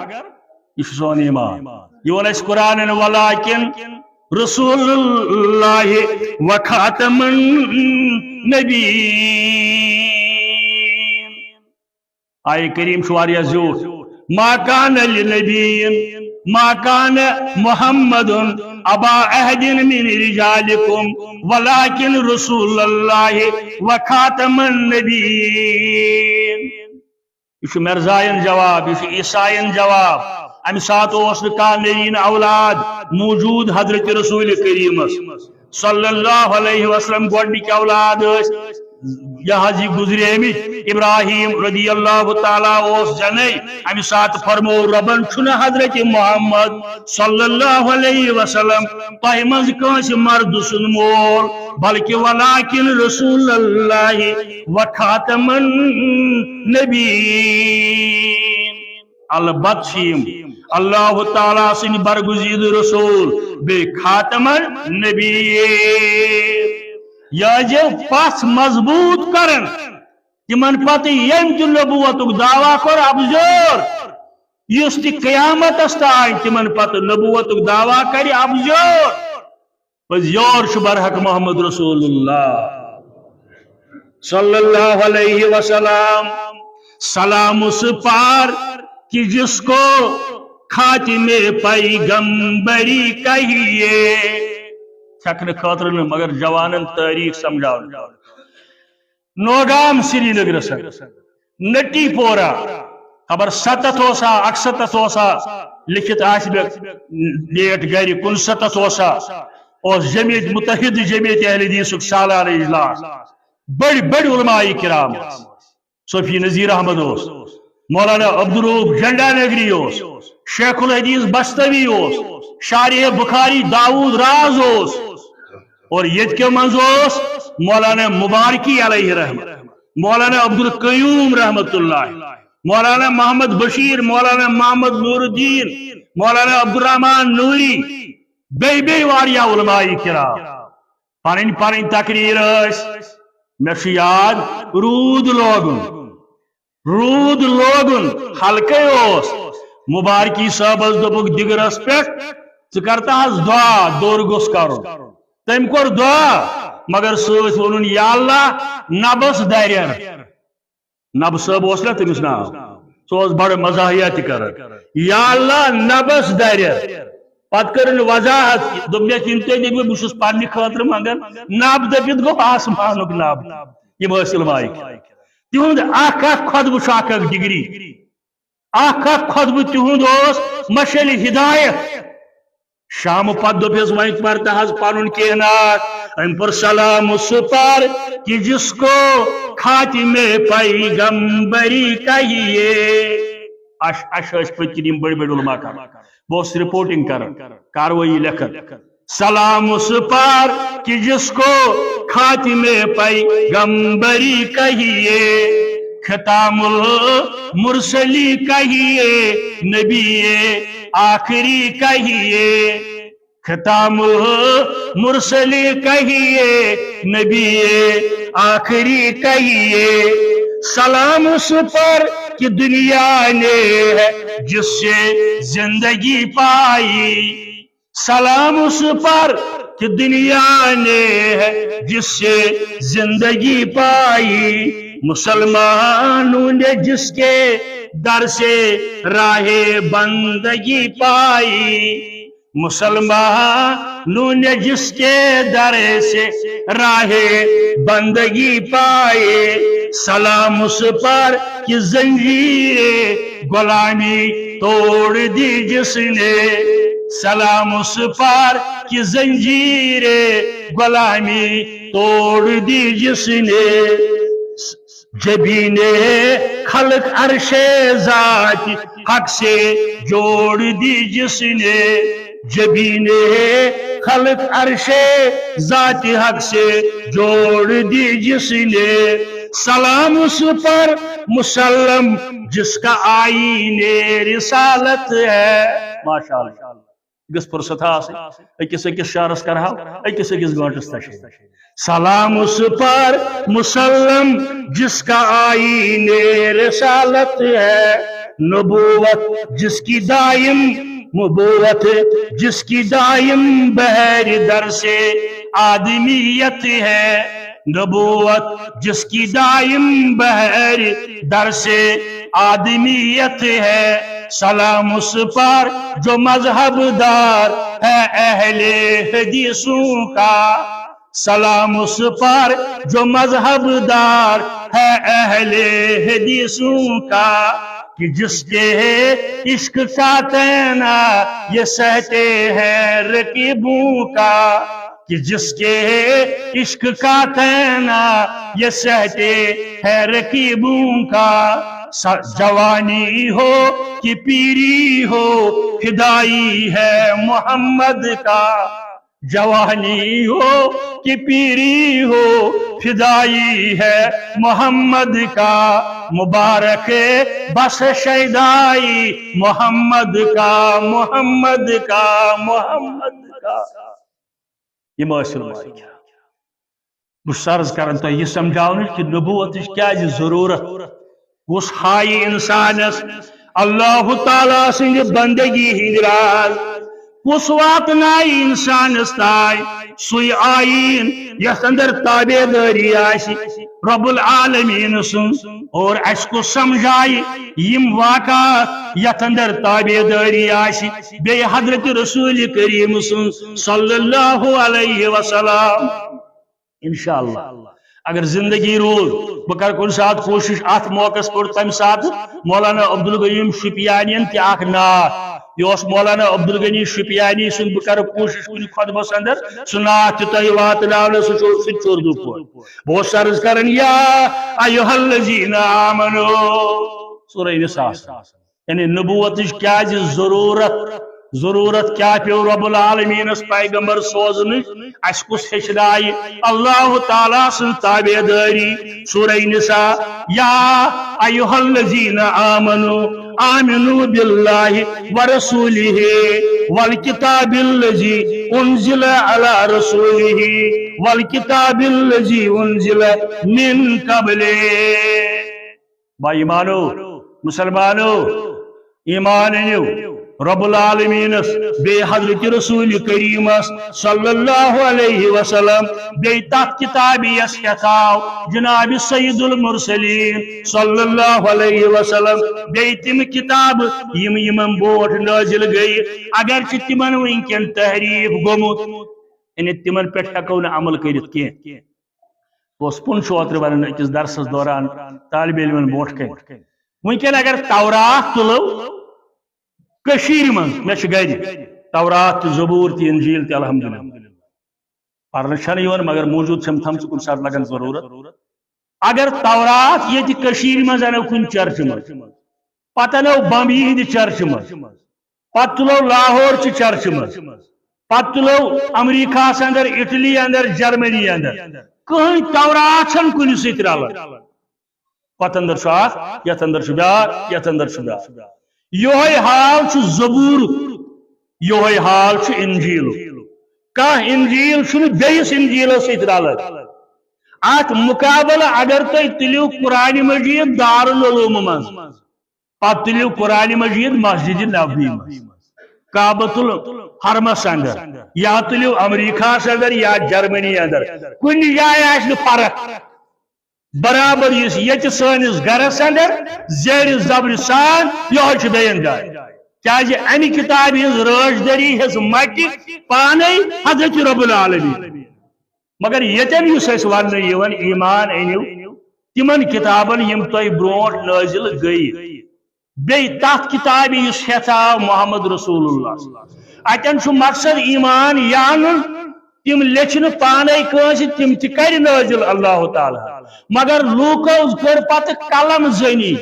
یہِ چھُ سون ایمان۔ یہِ ووٚن اَسہِ قرآنن، "ولکن رسول اللہ و خاتم النبیین۔" آیہِ کریم چھُ واریاہ زیوٗٹھ۔ "ما کان لنبیین، ما کان محمد ابا احد من رجالکم، ولکن رسول اللہ و خاتم النبیین۔" یہِ چھُ مرزاین جواب، یہِ چھُ عیساین جواب۔ امہِ ساتہٕ اوس نہٕ کانٛہہ نبیین اولاد موجود حضرت رسول کریمس۔ صلی اللہ علیہ وسلم گۄڈنِکۍ اولاد ٲسۍ، یہِ حظ یہِ گُزریمٕتۍ۔ ابراہیم رضی اللہ تعالیٰ اوس زنے۔ امہِ ساتہٕ فرموو رۄبن، چھُنہٕ حضرت محمد صلی اللہ علیہ وسلم تۄہہِ منٛز کٲنٛسہِ مردٕ سُنٛد مول، بلکہِ ولکن رسول اللہ و خاتم النبیین۔ البتہ چھِ یِم اللہ تعالیٰ سٕنٛدۍ برگزیدٕ رسول، بیٚیہِ خاتم النبیین۔ یہِ ٲسۍزیو پژھ مضبوٗط کران، تِمن پتہٕ ییٚمۍ تہِ نبوتُک دعویٰ کوٚر، اپزیور۔ یُس تہِ قیامتس تام تِمن پتہٕ نبوتُک دعویٰ کرِ، اپزیور۔ پٔزۍ یور چھُ برحق محمد رسول اللہ صلی اللہ علیہ وسلم۔ سلام اس پار کہ جس کو خاتم پیغمبری کہیے۔ چھکنہٕ خٲطرٕ نہٕ، مگر جوانن تٲریخ سمجھاوُن۔ نوگام سرینگرس، نٹی پورہ، خبر ستتھ اوسا، اکستتھ اوسا، لیکھِتھ آسہِ مےٚ ڈیٹ گرِ، کُنستتھ اوسا، اوس جمعیت متحد جمعیت اہل حدیثُک سالانہٕ اجلاس۔ بٔڑۍ بٔڑۍ علماء کرام، صوفی نذیر احمد اوس، مولانا عبدالرؤف جھنڈا نگری اوس، شیخ الحدیث بستوی اوس، شارح بخاری داؤد راز اوس، اور ییٚتہِ کیو منٛز اوس مولانا مبارکی علیہ رحمت، مولانا عبدالقیوم رحمت اللہ، مولانا محمد بشیر، مولانا محمد نور الدین، مولانا عبدالرحمان نوری، بیٚیہِ بیٚیہِ واریاہ علماء کرام۔ پنٕنۍ پنٕنۍ تقریر ٲسۍ۔ مےٚ چھُ یاد، روٗد لوگُن، روٗد لوگُن، ہلکے اوس۔ مبارکی صٲبس دوٚپُکھ دِگرس پٮ۪ٹھ، "ژٕ کر تہٕ حظ دعا، دوٚر گوٚژھ کرُن۔" تٔمۍ کوٚر دعا، مگر سۭتۍ ووٚنُن، "یا اللہ، نبس درٮ۪ر۔" نبہٕ صٲب اوس نا تٔمِس ناو، سُہ اوس بڑٕ مزاحیہ تہِ کران۔ "یا اللہ، نبس درٮ۪ر۔" پتہٕ کٔرٕن وضاحت، دوٚپنَکھ، "یِم تُہۍ دٔپِو، بہٕ چھُس پننہِ خٲطرٕ منٛگان، نب دٔپِتھ گوٚو آسمانُک نب۔" یِم ٲسۍ علماء کرام۔ تِہُنٛد اکھ اکھ خطبہٕ چھُ اکھ اکھ ڈگری۔ اکھ اکھ خطبہٕ تِہُنٛد اوس مشعل ہدایت۔ شام پتہٕ دوٚپُس، "وۄنۍ پر تہٕ حظ پنُن کینٛہہ نعت۔" أمۍ پوٚر، "سلام اس پر کہ جس کو خاتم پیغمبری کہیے۔" اَسہِ، اَسہِ ٲسۍ پٔتۍ کِنۍ یِم بٔڑۍ بٔڑۍ علماء کران۔ بہٕ اوسُس رپورٹنگ کران، کاروٲیی لیکھان۔ سلام اس پر کہ جس کو خاتم پیغمبری کہیے، ختام المرسلی کہیے، نبی آخری کہیے، ختام المرسلی کہیے، نبی آخری کہیے۔ سلام اس پر کہ دنیا نے ہے جس سے زندگی پائی۔" سلام اس پر کہ دنیا نے ہے جس سے زندگی پائی، مسلمانوں نے جس کے در سے راہ بندگی پائی، مسلمانوں نے جس کے در سے راہ بندگی پائی۔ سلام اس پر کہ زنجیر غلامی توڑ دی جس نے، سلام اس پر کہ زنجیر غلامی توڑ دی جس نے۔ جبین خلق عرش ذات حق سے جوڑ دی جس نے، جبین خلق عرش ذات حق سے جوڑ دی جس نے، سلام اس پر مسلم جس کا آئین رسالت ہے۔ ماشاءاللہ۔ گٔژھ فرصت آسٕنۍ، أکِس أکِس شعرس کرہاو، أکِس أکِس گٲنٹس تشریح۔ سلام اس پر مسلم جس کا آئین رسالت ہے، نبوت جس کی دائم، نبوت جس کی دائم بحر در سے آدمیت ہے، نبوت جس کی دائم بحر در سے آدمیت ہے، سلام اس پر جو مذہب دار ہے اہل حدیثوں کا، سلام اس پر جو مذہب دار ہے اہل حدیثوں کا، کہ جس کے عشق کا طعنہ یہ سہتے ہیں رقیبوں کا، کہ جس کے عشق کا طعنہ یہ سہتے ہیں رقیبوں کا، س-، جوانی ہو کہ پیری ہو، فدائی ہے محمد کا۔ جوانی ہو کہ پیری ہو، فدائی ہے محمد کا۔ مبارک بس شیدائی محمد کا، محمد کا، محمد کا۔ یِم ٲسۍ علماء کرام۔ بہٕ چھُس عرض کران تۄہہِ یہِ سمجھاونٕچ کہِ نبوتٕچ کیازِ ضروٗرت، کُس ہایہِ انسانس اللہ تعالیٰ سٕنٛدِ بندگی ہٕنٛدۍ راز، کُس واتنایہِ انسانس تام سُے آیٖن یتھ اندر تابع دٲری آسہِ رب العالمین سٕنٛز، اور اسہِ کُس سمجھایہِ یِم واقعات یتھ اندر تابع دٲری آسہِ بیٚیہِ حضرت رسول کریم سٕنٛز صلی اللہ علیہ وسلم۔ انشاءاللہ اگر زندگی روٗز، بہٕ کرٕ کُنہِ ساتہٕ کوٗشِش، اتھ موقعس پٮ۪ٹھ تمہِ ساتہٕ مولانا عبدالغنی شُپیانین تہِ اکھ نعت۔ یہِ اوس مولانا عبدالغنی شُپیانی سُنٛد، بہٕ کرٕ کوٗشِش کُنہِ خطبس اندر سُہ نعت تہِ تۄہہِ واتناونس، سُہ چھُ، سُہ تہِ چھُ اردو پٲٹھۍ۔ بہٕ اوسُس عرض کران، یا ایھا الذین آمنو، سورہ نساء۔ یعنی نبوتٕچ کیازِ ضروٗرت، ضروٗرت کیاہ پیوٚو رب العالمینس پیغمبر سوزنٕچ، اسہِ کُس ہیٚچھنایہِ اللہ تعالیٰ سٕنٛز تابع دٲری؟ سورہ نساء، یا ایھا الذین آمنو آمنوا باللہ ورسولہ والکتاب الذی انزل علی رسولہ والکتاب الذی انزل من قبلہ۔ با ایمانو، مسلمانو، ایمان أنِو رب العالمینس، بیٚیہِ حضرت رسول کریمس صلی اللہ علیہ وسلم، بیٚیہِ تتھ کتابہِ یس ہیٚتھ آو جناب سید المرسلین صلی اللہ علیہ وسلم، بیٚیہِ تِم کتابہٕ یِم یِمن برونٛٹھ نٲزل گٔیہِ، اگرچہِ تِمن وُنکٮ۪ن تحریف گوٚمُت، یعنی تِمن پٮ۪ٹھ ہیٚکو نہٕ عمل کٔرِتھ کینٛہہ۔ بہٕ اوسُس پُنچھ اوترٕ ونان أکِس درسس دوران طالب علمن برونٛٹھ کنہِ، وٕنکٮ۪ن اگر تورات تُلو کٔشیٖرِ منٛز، مےٚ چھِ گرِ تورات تہِ، زبوٗر تہِ، انجیٖل تہِ، الحمدللہ۔ پرنہٕ چھنہٕ یِوان، مگر موٗجوٗد چھم تھٲمژٕ، کُنہِ ساتہٕ لگن ضروٗرت۔ اگر تورات ییٚتہِ کٔشیٖرِ منٛز انو کُنہِ چرچہِ منٛز، پتہٕ انو بمبیہِ ہٕنٛدِ چرچہِ منٛز، پتہٕ تُلو لاہور چہِ چرچہِ منٛز، پتہٕ تُلو امریکہس اندر، اٹلی اندر، جرمنی اندر، کٕہٕنۍ تورات چھنہٕ کُنہِ سۭتۍ رلان۔ پتہٕ اندر چھُ اکھ، یتھ اندر چھُ بیٛاکھ، یتھ اندر چھُ بیٛاکھ۔ یِہوٚے حال چھُ زبوٗرُک، یِہوٚے حال چھُ انجیٖلُک۔ کانٛہہ انجیٖل چھُنہٕ بیٚیِس انجیٖلس سۭتۍ رلان۔ اتھ مقابلہٕ اگر تُہۍ تُلِو قرآن مجیٖد دارالعلوم منٛز، پتہٕ تُلِو قرآن مجیٖد مسجد نبوی منٛز، کعبۃ الحرمس اندر، یا تُلِو امریکہس اندر یا جرمنی اندر، کُنہِ جایہِ آسہِ نہٕ فرق۔ برابر یُس ییٚتہِ سٲنِس گرس اندر زیرِ زبرِ سان یِہوٚے چھُ بیٚین جایہِ۔ کیازِ امہِ کتابہِ ہٕنٛز رٲچھ دٲری ہیٚژ مکہِ پانے حضرت رب العالمین۔ مگر ییٚتٮ۪ن یُس اَسہِ وننہٕ یِوان ایمان أنِو تِمن کتابن یِم تۄہہِ برونٛٹھ نٲزِل گٔیہِ، بیٚیہِ تتھ کتابہِ یُس ہیٚتھ آو محمد رسول اللہ۔ اتٮ۪ن چھُ مقصد ایمان یہِ انُن، تِم لیٚچھِ نہٕ پانے کٲنٛسہِ، تِم تہِ کرِ نٲزِل اللہ تعالیٰ۔ مگر لوٗکو کٔر پتہٕ قلم زنی۔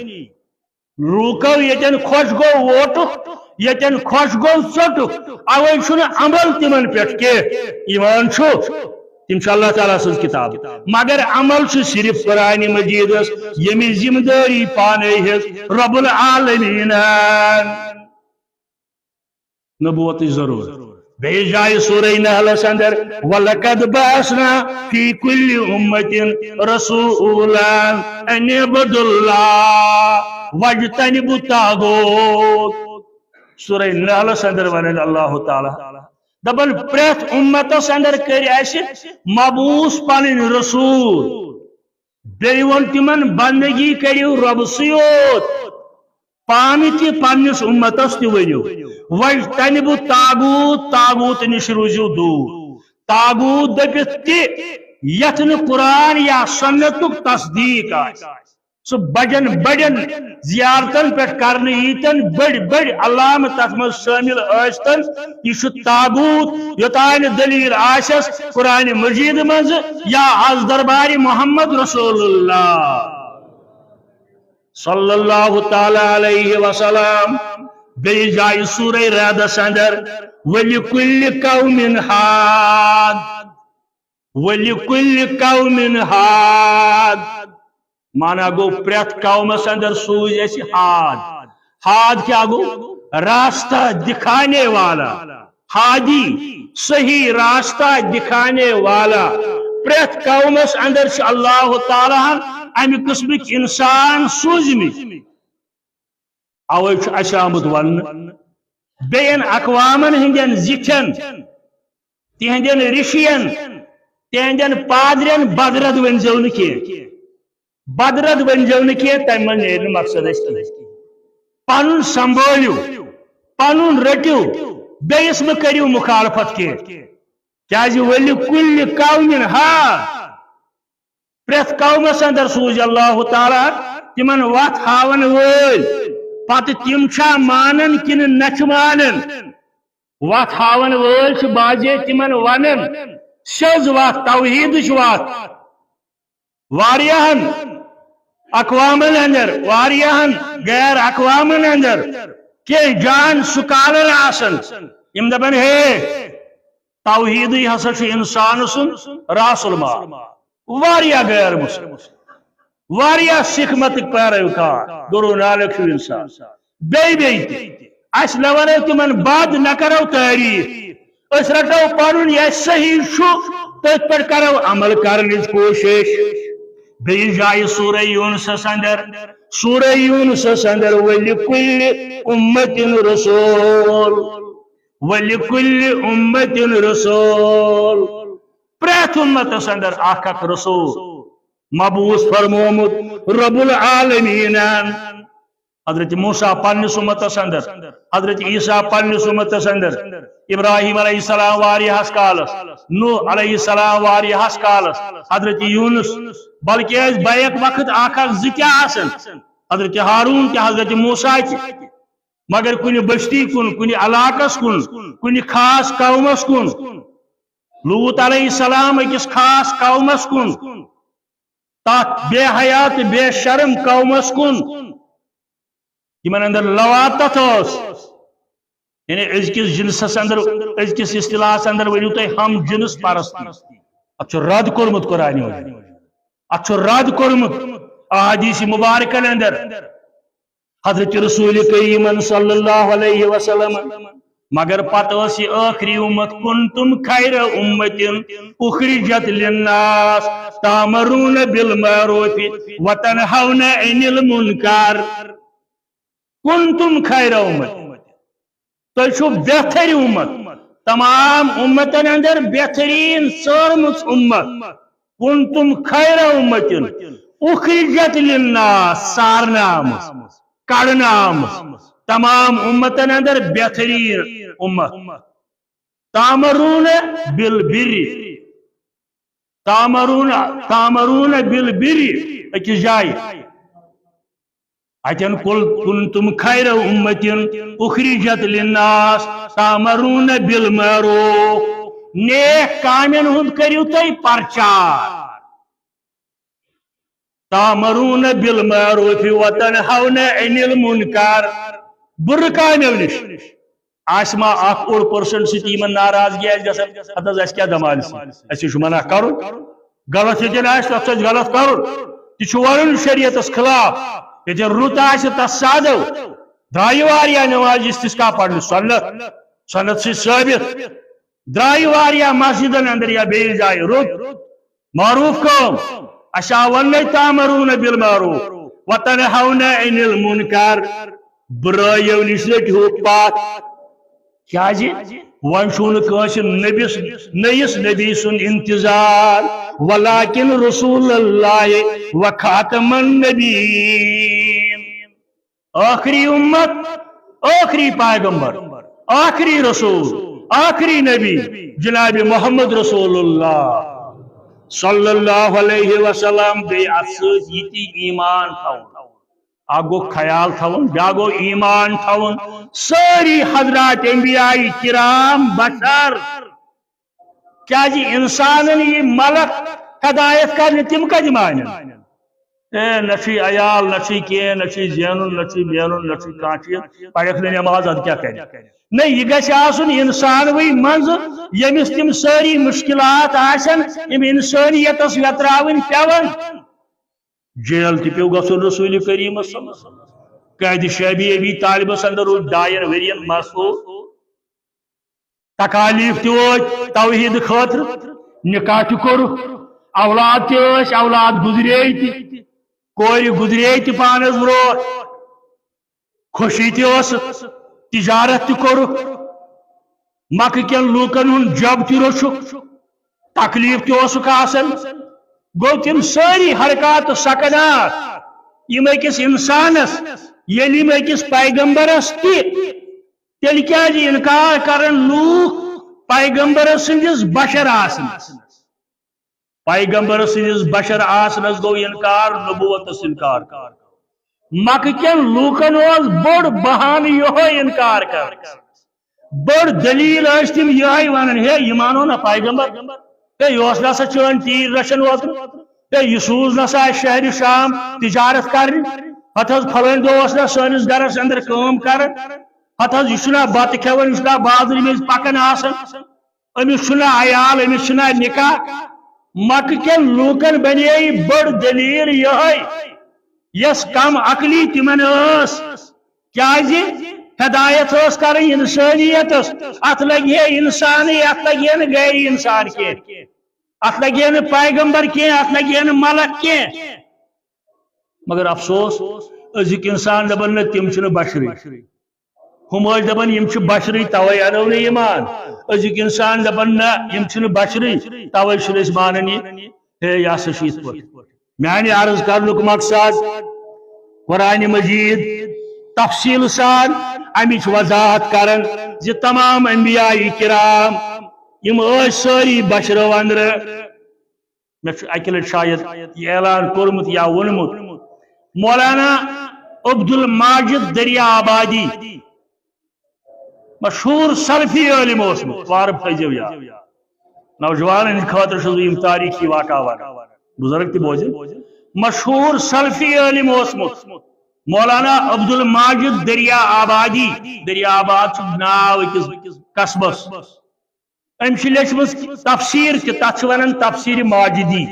لوٗکو ییٚتٮ۪ن خۄش گوٚو ووٹُک، ییٚتٮ۪ن خۄش گوٚو ژوٚٹُک، اوے چھُنہٕ عمل تِمن پٮ۪ٹھ کینٛہہ۔ ایمان چھُ، تِم چھِ اللہ تعالیٰ سٕنٛز کتاب، مگر عمل چھُ صرف قرآن مجیدس، ییٚمِچ ذمہٕ دٲری پانے ہیٚژ رب العالمینن۔ نبوتٕچ ضروٗرت۔ بیٚیِس جایہِ سورہ نحلس اندر، "ولقد بعثنا فی کل امۃ رسولا ان اعبدوا اللہ واجتنبوا الطاغوت۔" سورہ نحلس اندر ونان اللہ تعالیٰ، دپان، پرٛٮ۪تھ امتس اندر کٔرۍ اسہِ مبعوث پنٕنۍ رسول۔ بیٚیہِ ووٚن تِمن، بندگی کٔرِو رۄبسٕے یوت، پانہٕ تہِ پننِس امتس تہِ ؤنِو، "واجتنبوا الطاغوت"، طاغوت نِش روٗزِو دوٗر۔ طاغوت دٔپِتھ تہِ یتھ نہٕ قرآن یا سنتُک تصدیق آسہِ، سُہ بجن بڑٮ۪ن زیارتن پٮ۪ٹھ کرنہٕ ییٖتن بٔڑۍ بٔڑۍ علامہٕ تتھ منٛز شٲمِل ٲسۍتن، یہِ چھُ طاغوت۔ یوٚتانۍ نہٕ دلیل آسٮ۪س قرآن مجید منٛز یا از دربارِ محمد رسول اللہ صلی اللہ تعالیٰ علیہ وسلم۔ بیٚیہِ جایہِ سورہ رعدس اندر، "ولکل قوم حاد، ولکل قوم حاد۔" مانا گوٚو، پرٛٮ۪تھ قومس اندر سوٗز اسہِ حاد۔ حاد کیا گوٚو؟ راستہ دکھانے والا۔ ہادی، صحیح راستہ دکھانے والا۔ پرٛٮ۪تھ قومس اندر چھِ اللہ تعالیٰ ہن امہِ قٕسمٕکۍ انسان سوٗزمٕتۍ۔ اوے چھُ اسہِ آمُت وننہٕ، بیٚین اقوامن ہٕنٛدٮ۪ن زِٹھٮ۪ن، تِہنٛدٮ۪ن رِشین، تِہنٛدٮ۪ن پادرٮ۪ن بدرد ؤنۍزیو نہٕ کینٛہہ۔ بدرد ؤنۍزیو نہٕ کینٛہہ، تمہِ منٛز نیرِ نہٕ مقصد اسہِ کینٛہہ۔ پنُن سنبھٲلِو، پنُن رٔٹِو، بیٚیِس مہٕ کٔرِو مخالفت کینٛہہ۔ کیازِ ولکل قوم حاد، پرٛٮ۪تھ قومس اندر سوٗزۍ اللہ تعالیٰ تِمن وتھ ہاون وٲلۍ، پتہٕ تِم چھا مانان کِنہٕ نہ چھِ مانان۔ وتھ ہاون وٲلۍ چھِ بعضے تِمن ونان سیٚز وتھ، توحیدٕچ وتھ۔ واریاہن اقوامن اندر، واریاہن غیر اقوامن اندر کینٛہہ جان سکالر آسان، یِم دپان، ہے، توحیدٕے ہسا چھُ انسان سُنٛد راس المال۔ واریاہ غیر مسلم، واریاہ سکھ متٕکۍ پیروکار، گروہ نانک چھُ انسان۔ بیٚیہِ بیٚیہِ تہِ۔ اسہِ نہ ونو تِمن بد، نہ کرو تعریف۔ أسۍ رٹو پنُن یہِ اسہِ صحیح چھُ، تٔتھۍ پٮ۪ٹھ کرو عمل کرنٕچ کوٗشش۔ بیٚیہِ جایہِ سورہ یونسس اندر، سورہ یونسس اندر، "ولکل امۃ رسول، ولکل امۃ رسول۔" پرٛٮ۪تھ امتس اندر اکھ اکھ رسول مبعوث فرمومُت رب العالمینن۔ حضرت موسیٰ پننِس امتس اندر، حضرت عیسیٰ پننِس امتس اندر، ابراہیم علیہ السلام واریاہس کالس، نوح علیہ السلام واریاہس کالس، حضرت یونس، بلکہ ٲسۍ بیک وقت اکھ اکھ زٕ تہِ آسان، حضرت ہارون تہِ، حضرت موسیٰ تہِ، مگر کُنہِ بستی کُن، کُنہِ علاقس کُن، کُنہِ خاص قومس کُن۔ لوط علیہ السلام أکِس خاص قومس کُن، تتھ بے حیا تہٕ بے شرم قومس کُن، یِمن اندر لواطت ٲس۔ یعنی أزکِس جنسس اندر، أزکِس اصطلاحس اندر ؤنِو تُہۍ ہم جنس پرستی۔ اتھ چھُ رد کوٚرمُت قرآنِ مجیدن۔ اتھ چھُ رد کوٚرمُت احادیث مبارکن اندر۔ حضرت رسول کریمن صلی اللہ علیہ وسلم۔ مگر پتہٕ ٲس یہِ ٲخری امت، "کنتم خیر امۃ اخرجت للناس تأمرون بالمعروف وتنہون عن المنکر۔" کنتم خیر امۃ، تُہۍ چھِو بہتری امت، تمام امتن اندر بہترین سٲرمٕژ امت۔ کنتم خیر امۃ اخرجت للناس، سارنہٕ آمٕژ، کڑنہٕ آمٕژ، تمام امتن اندر بہترین امت۔ تأمرون بالبر، تأمرون، تأمرون بالبر، أکِس جایہِ۔ اتٮ۪ن قل کنتم خیر امۃ اخرجت للناس تأمرون بالمعروف، نیک کامٮ۪ن ہُنٛد کٔرِو تُہۍ پرچار۔ تأمرون بالمعروف وتنهون عن المنکر۔ بُرٕ کامیو نِش۔ آسہِ ما اکھ اوٚڑ پٔرسنٹ سۭتۍ یِمن ناراضگی آسہِ گژھان، ہتہٕ حظ اَسہِ کیٛاہ دمالہِ سۭتۍ؟ اَسہِ چھُ منع کرُن۔ غلط ییٚتٮ۪ن آسہِ، تَتھ چھُ اَسہِ غلط کرُن۔ تہِ چھُ وَنُن شریعتس خلاف۔ ییٚتٮ۪ن رُت آسہِ، تَس سادو۔ درٛایہِ واریاہ نماز استسقا پرنہِ، سنت، سنت سۭتۍ ثٲبت۔ درٛایہِ واریاہ مسجدن اندر یا بیٚیِس جایہِ، رُت۔ معروف کٲم۔ اَسہِ آو وننَے، تأمرون بالمعروف وتنهون عن المنکر۔ بُرٲیو نِش رٔٹِو پتھ۔ کیازِ؟ وۄنۍ چھُو نہٕ کٲنٛسہِ نبِس، نٔیِس نبی سُنٛد انتظار، ولکن رسول اللہ و خاتم النبیین۔ ٲخری امت، ٲخری پیغمبر، ٲخری رسول، ٲخری نبی جناب محمد رسول اللہ صلی اللہ علیہ وسلم، بیٚیہِ اَتھ سۭتۍ یہِ تہِ ایمان تھاوُن۔ اکھ گوٚو خیال تھاوُن، بیٛاکھ گوٚو ایمان تھاوُن۔ سٲری حضرات انبیاء کرام بشر۔ کیازِ انسانن یی ملک ہدایت کرنہِ، تِم کتہِ مانن؟ اے، نہ چھُے عیال، نہ چھُے کینٛہہ، نہ چھُے زینُن، نہ چھُے مینُن، نہ چھُے کانٛہہ چیٖز۔ پرکھ نہٕ نٮ۪ماز، اَدٕ کیٛاہ کرِ؟ نہ، یہِ گژھِ آسُن انسانوٕے منٛزٕ، ییٚمِس تِم سٲری مُشکلات آسن، یِم انسٲنیتس ویتراوٕنۍ پٮ۪ون۔ جیل تہِ پیوٚو گژھُن رسول کریٖمس صلی اللہ علیہ وسلم۔ قید شعبی ابی طالبس اندر روٗد ڈاین ؤرین محصوٗر۔ تکالیف تہِ وٲتۍ توحید خٲطرٕ، نکاح تہِ کوٚرُکھ، اولاد تہِ ٲسۍ، اولاد گُزرے تہِ، کورِ گُزرے تہِ پانس برونٛٹھ، خوشی تہِ ٲسٕکھ، تجارت تہِ کوٚرُکھ، مکہٕ کٮ۪ن لوٗکن ہُنٛد جب تہِ روٚچھُکھ، تکلیف تہِ اوسُکھ آسان۔ گوٚو، تِم سٲری حرکات و سکنات یِم أکِس انسانس، ییٚلہِ یِم أکِس پیغمبرس تہِ، تیٚلہِ کیازِ انکار کرن لوٗکھ پیغمبر سٕنٛدِس بشر آسنس؟ پیغمبر سٕنٛدِس بشر آسنس گوٚو انکار، نبوتس انکار۔ مکہٕ کٮ۪ن لوٗکن اوس بوٚڑ بہانہٕ یِہوٚے انکار کرنس۔ بٔڑ دلیل ٲسۍ تِم یِہوٚے ونان، ہے، یہِ مانو نہ پیغمبر، ہے، یہِ اوس نہ سا چٲنۍ تیٖر رچھن اوترٕ، ہے، یہِ سوٗز نہ سا اَسہِ شہرِ شام تجارت کرنہِ، ہتہٕ حظ فلٲنۍ دۄہ اوس نہ سٲنِس گرس اندر کٲم کران، ہتہٕ حظ یہِ چھُنہ بتہٕ کھٮ۪وان، یہِ چھُنہ بازرٕ مٔنٛزۍ پکان آسان، أمِس چھُنہ عیال، أمِس چھُنہ نکاح۔ مکہٕ کٮ۪ن لوٗکن بنے بٔڑ دلیل یِہوٚے، یۄس کم عقلی تِمن ٲس۔ کیازِ؟ ہدایت ٲس کرٕنۍ انسٲنیتس۔ اتھ لگہِ ہے انسانٕے، اتھ لگہِ ہے نہٕ غیر انسان کینٛہہ، اتھ لگہِ ہے نہٕ پیغمبر کینٛہہ، اتھ لگہِ ہے نہٕ ملک کینٛہہ۔ مگر افسوس، أزیُک انسان دپان، نہ، تِم چھِنہٕ بشرٕے۔ ہُم ٲسۍ دپان، یِم چھِ بشرٕے، توے انو نہٕ ایمان۔ أزیُک انسان دپان، نہ، یِم چھِنہٕ بشرٕے، توے چھِنہٕ أسۍ مانان یہِ۔ ہے، یہِ ہسا چھُ یِتھ پٲٹھۍ۔ میانہِ عرض کرنُک مقصد، قرآن مجید تفصیل سان امِچ وضاحت کران زِ تمام انبیاء کرام یِم ٲسۍ سٲری بشرو اندرٕ۔ مےٚ چھُ اکہِ لٹہِ شاید یہِ اعلان کوٚرمُت یا ووٚنمُت، مولانا عبدالماجد دریا آبادی، مشہوٗر سلفی عٲلِم اوسمُت، وارٕ تھٲیزیو یاد۔ نوجوانن ہٕنٛدِ خٲطرٕ چھُس بہٕ یِم تاریٖخی واقعہ وَنان، بُزرگ تہِ بوزن۔ مشہوٗر سلفی عٲلِم اوسمُت مولانا عبدالماجد دریا آبادی۔ دریا آباد چھُ ناو أکِس قصبس۔ أمۍ چھِ لیٚچھمٕژ تفسیٖر تہِ، تَتھ چھِ وَنان تفسیٖر ماجدی۔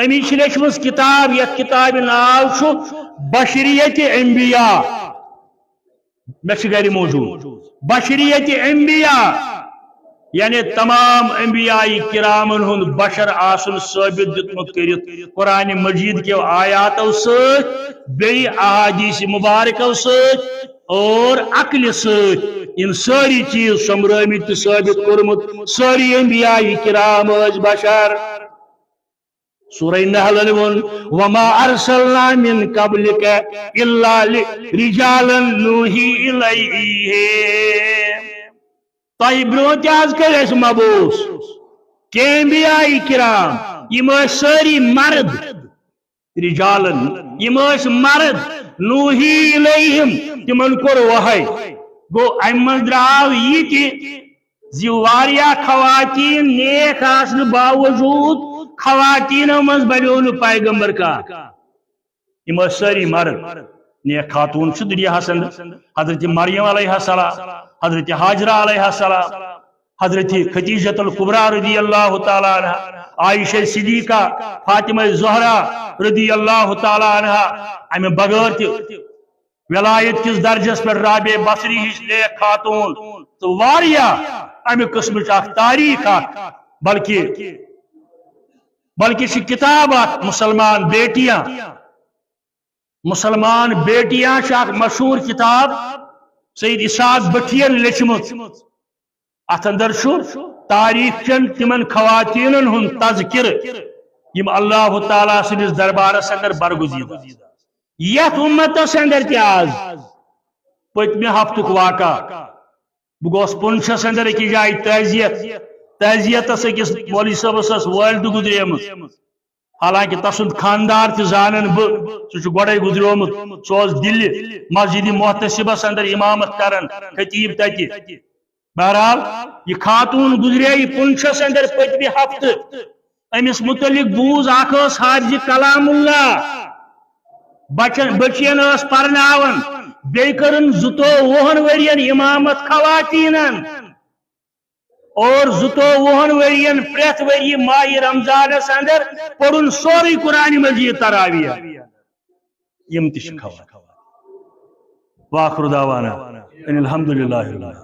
أمی چھِ لیٚچھمٕژ کِتاب، یَتھ کِتابہِ ناو چھُ بشریت انبیاء۔ مےٚ چھِ گرِ موجود۔ بشریت انبیاء، یعنی تمام انبیاء کرامن ہُنٛد بشر آسُن ثٲبت دیُتمُت کٔرِتھ قرآن مجید کیو آیاتو سۭتۍ، بیٚیہِ احادیث مبارکو سۭتۍ اور عقلہِ سۭتۍ۔ یِم سٲری چیٖز سوٚمبرٲومٕتۍ تہٕ ثٲبت کوٚرمُت، سٲری انبیاء کرام ٲسۍ بشر۔ سورہ نحلن ووٚن، "وما ارسلنا من قبلک الا رجالا نوحی الیہم۔" تۄہہِ برونٛہہ تہِ حظ کٔرۍ اَسہِ مبعوث کینٛہہ انبیاء کرام، یِم ٲسۍ سٲری مرد، رجالن، یِم ٲسۍ مرد، نوحی الیہم، تِمن کوٚر وحی۔ گوٚو، اَمہِ منٛز درٛاو یہِ تہِ زِ واریاہ خواتین نیک آسنہٕ باوجود خواتینو منٛز بنیو نہٕ پیغمبر کانٛہہ۔ یِم ٲسۍ سٲری مرد۔ نیک خاتون چھِ دُنیاہس اندر، حضرت مریم علیہ السلام، حضرت حاجرہ علیہ السلام، حضرت خدیجۃ الکبریٰ رضی اللہ تعالیٰ عنہا، عائشہ صدیقہ، فاطمہ زہرا رضی اللہ تعالیٰ عنہا۔ امہِ بغٲر تہِ ولایت کِس درجس پٮ۪ٹھ رابعہ بصری ہِش نیک خاتون تہٕ واریاہ امہِ قٕسمٕچ اکھ تاریخ اکھ، بلکہِ بلکہِ چھِ کتاب اکھ مسلمان بیٹیاں، مسلمان بیٹیاں چھِ اکھ مشہوٗر کتاب سید اسحاق بٹھین لیچھمٕژ۔ اتھ اندر چھُ تاریخ چٮ۪ن تِمن خواتینن ہُنٛد تذکرٕ، یِم اللہ تعالیٰ سٕنٛدِس دربارس اندر برگزیدٕ آسہٕ۔ یتھ امتس اندر تہِ آز پٔتمہِ ہفتُک واقعہ، بہٕ گوس پُنچھس اندر أکِس جایہِ تعزیت، تعزیتس أکِس مولوی صٲبس ٲس والدٕ گُزریمٕژ۔ حالانکہ تسُنٛد خاندار تہِ زانن بہٕ، سُہ چھُ گۄڈے گُزریومُت۔ سُہ اوس دِلہِ مسجد محتسبس اندر امامت کران، خطیب تتہِ۔ بہرحال، یہِ خاتون گُزرے یہِ پُنچھس اندر پٔتمہِ ہفتہٕ۔ أمِس مُتعلق بوٗز، اکھ ٲس حافظ کلام اللہ، بچن بچین ٲس پرناوان، بیٚیہِ کٔرٕن زٕتووُہن ؤرین امامت خواتینن۔ اور زٕتووُہن ؤرین پرٛٮ۪تھ ؤری ماہِ رمضانس اندر پوٚرُن سورُے قرآن مجید تراویح۔ یِم تہِ چھِ کھوان۔ وآخر دعوانا ان الحمد للہ رب العالمین۔